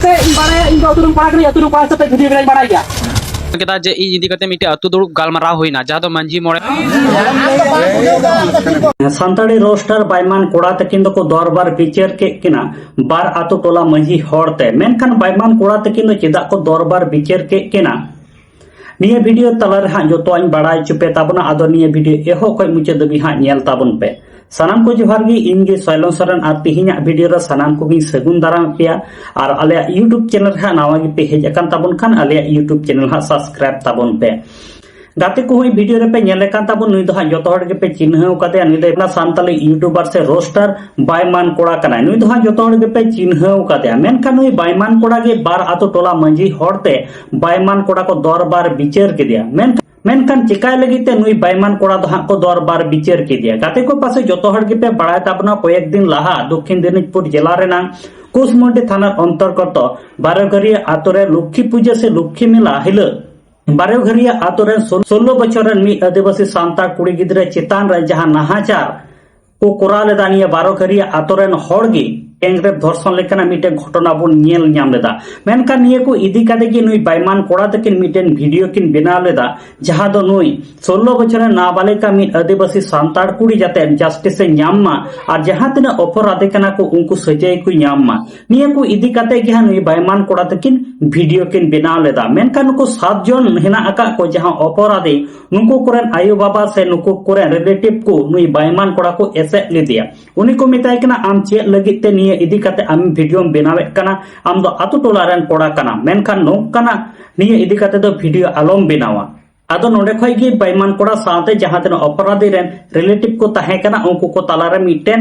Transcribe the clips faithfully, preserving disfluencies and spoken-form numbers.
ᱛᱮ ᱤᱧ ᱵᱟᱲᱟᱭᱟ, ᱤᱧ ᱫᱚ ᱟᱹᱛᱩ ᱨᱮᱱ ᱠᱚᱲᱟ ᱠᱟᱹᱱᱟᱹᱧ, ᱟᱹᱛᱩ ᱨᱮᱱ ᱠᱚᱲᱟ ᱦᱤᱥᱟᱹᱵ ᱛᱮ ᱵᱷᱤᱰᱤᱭᱳ ᱵᱮᱱᱟᱧ ᱵᱟᱲᱟᱭ ᱜᱮᱭᱟ᱾ ᱠᱮᱫᱟ ᱡᱮ ᱤᱧ ᱤᱫᱤ ᱠᱟᱛᱮ ᱢᱤᱫᱴᱮᱡ ᱟᱹᱛᱩ ᱫᱩᱲᱩᱵ ᱜᱟᱞᱢᱟᱨᱟᱣ ᱦᱩᱭᱱᱟ, ᱡᱟᱦᱟᱸ ᱫᱚ ᱢᱟᱹᱡᱷᱤ ᱢᱚᱬᱮ᱾ ᱥᱟᱱᱛᱟᱲᱤ ᱨᱳᱥᱴᱟᱨ ᱵᱟᱭᱢᱟᱱ ᱠᱚᱲᱟ ᱛᱟᱹᱠᱤᱱ ᱫᱚᱠᱚ ᱫᱚᱨᱵᱟᱨ ᱵᱤᱪᱟᱹᱨ ᱠᱮᱫ ᱠᱤᱱᱟ ᱵᱟᱨ ᱟᱹᱛᱩ ᱴᱚᱞᱟ ᱢᱟᱹᱡᱷᱤ ᱦᱚᱲ ᱛᱮ᱾ ᱢᱮᱱᱠᱷᱟᱱ ᱵᱟᱭᱢᱟᱱ ᱠᱚᱲᱟ ᱛᱟᱹᱠᱤᱱ ᱫᱚ ᱪᱮᱫᱟᱜ ᱠᱚ ᱫᱚᱨᱵᱟᱨ ᱵᱤᱪᱟᱹᱨ ᱠᱮᱫ ᱠᱤᱱᱟ? ᱱᱤᱭᱟᱹ ᱵᱷᱤᱰᱤᱭᱳ ᱛᱟᱞᱟ ᱨᱮ ᱦᱟᱸᱜ ᱡᱚᱛᱚᱣᱟᱜ ᱤᱧ ᱵᱟᱲᱟᱭ ᱦᱚᱪᱚ ᱯᱮ ᱛᱟᱵᱚᱱᱟ᱾ ᱟᱫᱚ ᱱᱤᱭᱟᱹ ᱵᱷᱤᱰᱤᱭᱳ ᱮᱦᱚᱵ ᱠᱷᱚᱱ ᱢᱩᱪᱟᱹᱫ ᱫᱷᱟᱹᱵᱤᱡ ᱦᱟᱸᱜ ᱧᱮᱞ ᱛᱟᱵᱚᱱ ᱯᱮ᱾ ᱥᱟᱱᱟᱢ ᱠᱚ ᱡᱚᱦᱟᱨ ᱜᱮ, ᱤᱧ ᱜᱮ ᱥᱚᱭᱞᱚᱱ ᱥᱚᱨᱮᱱ, ᱟᱨ ᱛᱮᱦᱮᱧᱟᱜ ᱵᱷᱤᱰᱤᱭᱳ ᱨᱮ ᱥᱟᱱᱟᱢ ᱠᱚᱜᱮᱧ ᱥᱟᱹᱜᱩᱱ ᱫᱟᱨᱟᱢ ᱯᱮᱭᱟ᱾ ᱟᱨ ᱟᱞᱮᱭᱟᱜ YouTube ᱪᱮᱱᱮᱞ ᱨᱮ ᱦᱟᱸᱜ ᱱᱟᱣᱟ ᱜᱮᱯᱮ ᱦᱮᱡ ᱟᱠᱟᱱ ᱛᱟᱵᱚᱱ ᱠᱷᱟᱱ, ᱟᱞᱮᱭᱟᱜ YouTube ᱪᱮᱱᱮᱞ ᱦᱟᱸᱜ ᱥᱟᱵᱥᱠᱨᱟᱭᱤᱵ ᱛᱟᱵᱚᱱ ᱯᱮ᱾ ᱜᱟᱛᱮ ᱠᱚ, ᱦᱚᱸᱜᱼᱚᱭ ᱵᱷᱤᱰᱤᱭᱳ ᱨᱮᱯᱮ ᱧᱮᱞᱮ ᱠᱟᱱ ᱛᱟᱵᱚᱱ, ᱱᱩᱭ ᱫᱚ ᱦᱟᱸᱜ ᱡᱚᱛᱚ ᱦᱚᱲ ᱜᱮᱯᱮ ᱪᱤᱱᱦᱟᱹᱣ ᱠᱟᱫᱮᱭᱟ᱾ ᱱᱩᱭ ᱫᱚ ᱦᱩᱭᱩᱜ ᱠᱟᱱᱟ ᱥᱟᱱᱛᱟᱲᱤ ᱭᱩᱴᱩᱵᱟᱨ ᱥᱮ ᱨᱳᱥᱴᱟᱨ ᱵᱟᱭᱢᱟᱱ ᱠᱚᱲᱟ ᱠᱟᱱᱟᱭ᱾ ᱱᱩᱭ ᱫᱚ ᱦᱟᱸᱜ ᱡᱚᱛᱚ ᱦᱚᱲ ᱜᱮᱯᱮ ᱪᱤᱱᱦᱟᱹᱣ ᱠᱟᱫᱮᱭᱟ᱾ ᱢᱮᱱᱠᱷᱟᱱ ᱱᱩᱭ ᱵᱟᱭᱢᱟᱱ ᱠᱚᱲᱟ ᱜᱮ ᱵᱟᱨ ᱟᱹᱛᱩ ᱴᱚᱞᱟ ᱢᱟᱹᱡᱷᱤ ᱦᱚᱲ ᱛᱮ ᱵᱟᱭᱢᱟᱱ ᱠᱚᱲᱟ ᱠᱚ ᱫᱚᱨᱵᱟᱨ ᱵᱤᱪᱟᱹᱨ ᱠᱮᱫᱮᱭᱟ᱾ ᱢᱮᱱᱠᱷᱟᱱ ᱢᱮᱱᱠᱷᱟᱱ ᱪᱮᱠᱟᱭ ᱞᱟᱹᱜᱤᱫ ᱛᱮ ᱱᱩᱭ ᱵᱟᱭᱢᱟᱱ ᱠᱚᱲᱟ ᱫᱚ ᱦᱟᱸᱜ ᱠᱚ ᱫᱚᱨᱵᱟᱨ ᱵᱤᱪᱟᱹᱨ ᱠᱮᱫᱮᱭᱟ? ᱜᱟᱛᱮ ᱠᱚ, ᱯᱟᱥᱮ ᱡᱚᱛᱚ ᱦᱚᱲ ᱜᱮᱯᱮ ᱵᱟᱲᱟᱭ ᱛᱟᱵᱚᱱᱟ, ᱠᱚᱭᱮᱠ ᱫᱤᱱ ᱞᱟᱦᱟ ᱫᱚᱠᱠᱷᱤᱱ ᱫᱤᱱᱟᱡᱽᱯᱩᱨ ᱡᱮᱞᱟ ᱨᱮᱱᱟᱝ ᱠᱩᱥᱢᱩᱱᱰᱤ ᱛᱷᱟᱱᱟ ᱚᱱᱛᱚᱨᱜᱚᱛᱚ ᱵᱟᱨᱚᱜᱷᱟᱹᱨᱤᱭᱟᱹ ᱟᱛᱳ ᱨᱮ ᱞᱚᱠᱠᱷᱤ ᱯᱩᱡᱟᱹ ᱥᱮ ᱞᱚᱠᱠᱷᱤ ᱢᱮᱞᱟ ᱦᱤᱞᱳᱜ ᱵᱟᱨᱚᱜᱷᱟᱹᱨᱤᱭᱟᱹ ᱟᱛᱳ ᱨᱮᱱ ᱥᱳᱞ-, ᱥᱳᱞᱞᱳ ᱵᱚᱪᱷᱚᱨ ᱨᱮᱱ ᱢᱤᱫ ᱟᱹᱫᱤᱵᱟᱹᱥᱤ ᱥᱟᱱᱛᱟᱲ ᱠᱩᱲᱤ ᱜᱤᱫᱽᱨᱟᱹ ᱪᱮᱛᱟᱱ ᱨᱮ ᱡᱟᱦᱟᱸ ᱱᱟᱦᱟᱪᱟᱨ ᱠᱚ ᱠᱚᱨᱟᱣ ᱞᱮᱫᱟ, ᱱᱤᱭᱟᱹ ᱵᱟᱨᱚᱜᱷᱟᱹᱨᱤᱭᱟᱹ ᱟᱛᱳ ᱨᱮᱱ ᱦᱚᱲ ᱜᱮ gang rape ᱫᱷᱚᱨᱥᱚᱱ ᱞᱮᱠᱟᱱᱟᱜ ᱢᱤᱫᱴᱮᱱ ᱜᱷᱚᱴᱚᱱᱟ ᱵᱚᱱ ᱧᱮᱞ ᱧᱟᱢ ᱞᱮᱫᱟ᱾ ᱢᱮᱱᱠᱷᱟᱱ ᱱᱤᱭᱟᱹ ᱠᱚ ᱤᱫᱤ ᱠᱟᱛᱮ ᱜᱮ ᱱᱩᱭ ᱵᱟᱭᱢᱟᱱ ᱠᱚᱲᱟ ᱛᱟᱹᱠᱤᱱ ᱢᱤᱫᱴᱮᱱ ᱵᱷᱤᱰᱤᱭᱳ ᱠᱤᱱ ᱵᱮᱱᱟᱣ ᱞᱮᱫᱟ, ᱡᱟᱦᱟᱸ ᱫᱚ ᱱᱩᱭ ᱥᱳᱞᱞᱳ ᱵᱚᱪᱷᱚᱨ ᱨᱮᱱ ᱱᱟᱵᱟᱞᱤᱠᱟ ᱢᱤᱫ ᱟᱹᱫᱤᱵᱟᱹᱥᱤ ᱥᱟᱱᱛᱟᱲ ᱠᱩᱲᱤ ᱡᱟᱛᱮ justice ᱮ ᱧᱟᱢ ᱢᱟ ᱟᱨ ᱡᱟᱦᱟᱸ ᱛᱤᱱᱟᱹᱜ ᱚᱯᱚᱨᱟᱫᱷᱤ ᱠᱟᱱᱟ ᱠᱚ ᱩᱱᱠᱩ ᱥᱟᱹᱡᱟᱹᱭ ᱠᱚ ᱧᱟᱢ ᱢᱟ᱾ ᱱᱤᱭᱟᱹ ᱠᱚ ᱤᱫᱤ ᱠᱟᱛᱮ ᱜᱮ ᱦᱟᱸᱜ ᱱᱩᱭ ᱵᱟᱭᱢᱟᱱ ᱠᱚᱲᱟ ᱛᱟᱹᱠᱤᱱ ᱵᱷᱤᱰᱤᱭᱳ ᱠᱤᱱ ᱵᱮᱱᱟᱣ ᱞᱮᱫᱟ᱾ ᱢᱮᱱᱠᱷᱟᱱ ᱱᱩᱠᱩ ᱥᱟᱛ ᱡᱚᱱ ᱦᱮᱱᱟᱜ ᱟᱠᱟᱫ ᱠᱚ ᱡᱟᱦᱟᱸ ᱚᱯᱚᱨᱟᱫᱷᱤ, ᱱᱩᱠᱩ ᱠᱚᱨᱮᱱ ᱟᱭᱳ ᱵᱟᱵᱟ ᱥᱮ ᱱᱩᱠᱩ ᱠᱚᱨᱮᱱ relative ᱠᱚ ᱱᱩᱭ ᱵᱟᱭᱢᱟᱱ ᱠᱚᱲᱟ ᱠᱚ ᱮᱥᱮᱫ ᱞᱮᱫᱮᱭᱟ᱾ ᱩᱱᱤ ᱠᱚ ᱢᱮᱛᱟᱭ ᱠᱟᱱᱟ, "ᱟᱢ ᱪᱮᱫ ᱞᱟᱹᱜᱤᱫ ᱛᱮ ᱱᱤᱭᱟᱹ ᱤᱫᱤ ᱠᱟᱛᱮ ᱟᱢ ᱵᱷᱤᱰᱤᱭᱳᱢ ᱵᱮᱱᱟᱣᱮᱫ ᱠᱟᱱᱟ? ᱟᱢ ᱫᱚ ᱟᱛᱳ ᱴᱚᱞᱟ ᱨᱮᱱ ᱠᱚᱲᱟ ᱠᱟᱱᱟᱢ, ᱢᱮᱱᱠᱷᱟᱱ ᱱᱚᱝᱠᱟᱱᱟᱜ ᱱᱤᱭᱟᱹ ᱤᱫᱤ ᱠᱟᱛᱮ ᱫᱚ ᱵᱷᱤᱰᱤᱭᱳ ᱟᱞᱚᱢ ᱵᱮᱱᱟᱣᱟ᱾" ᱟᱫᱚ ᱱᱚᱰᱮ ᱠᱷᱚᱡ ᱜᱮ ᱵᱟᱭᱢᱟᱱ ᱠᱚᱲᱟ ᱥᱟᱶᱛᱮ ᱡᱟᱦᱟᱸ ᱛᱤᱱᱟᱹᱜ ᱚᱯᱚᱨᱟᱫᱷᱤ ᱨᱮᱱ relative ᱠᱚ ᱛᱟᱦᱮᱸ ᱠᱟᱱᱟ, ᱩᱱᱠᱩ ᱠᱚ ᱛᱟᱞᱟᱨᱮ ᱢᱤᱫᱴᱮᱱ,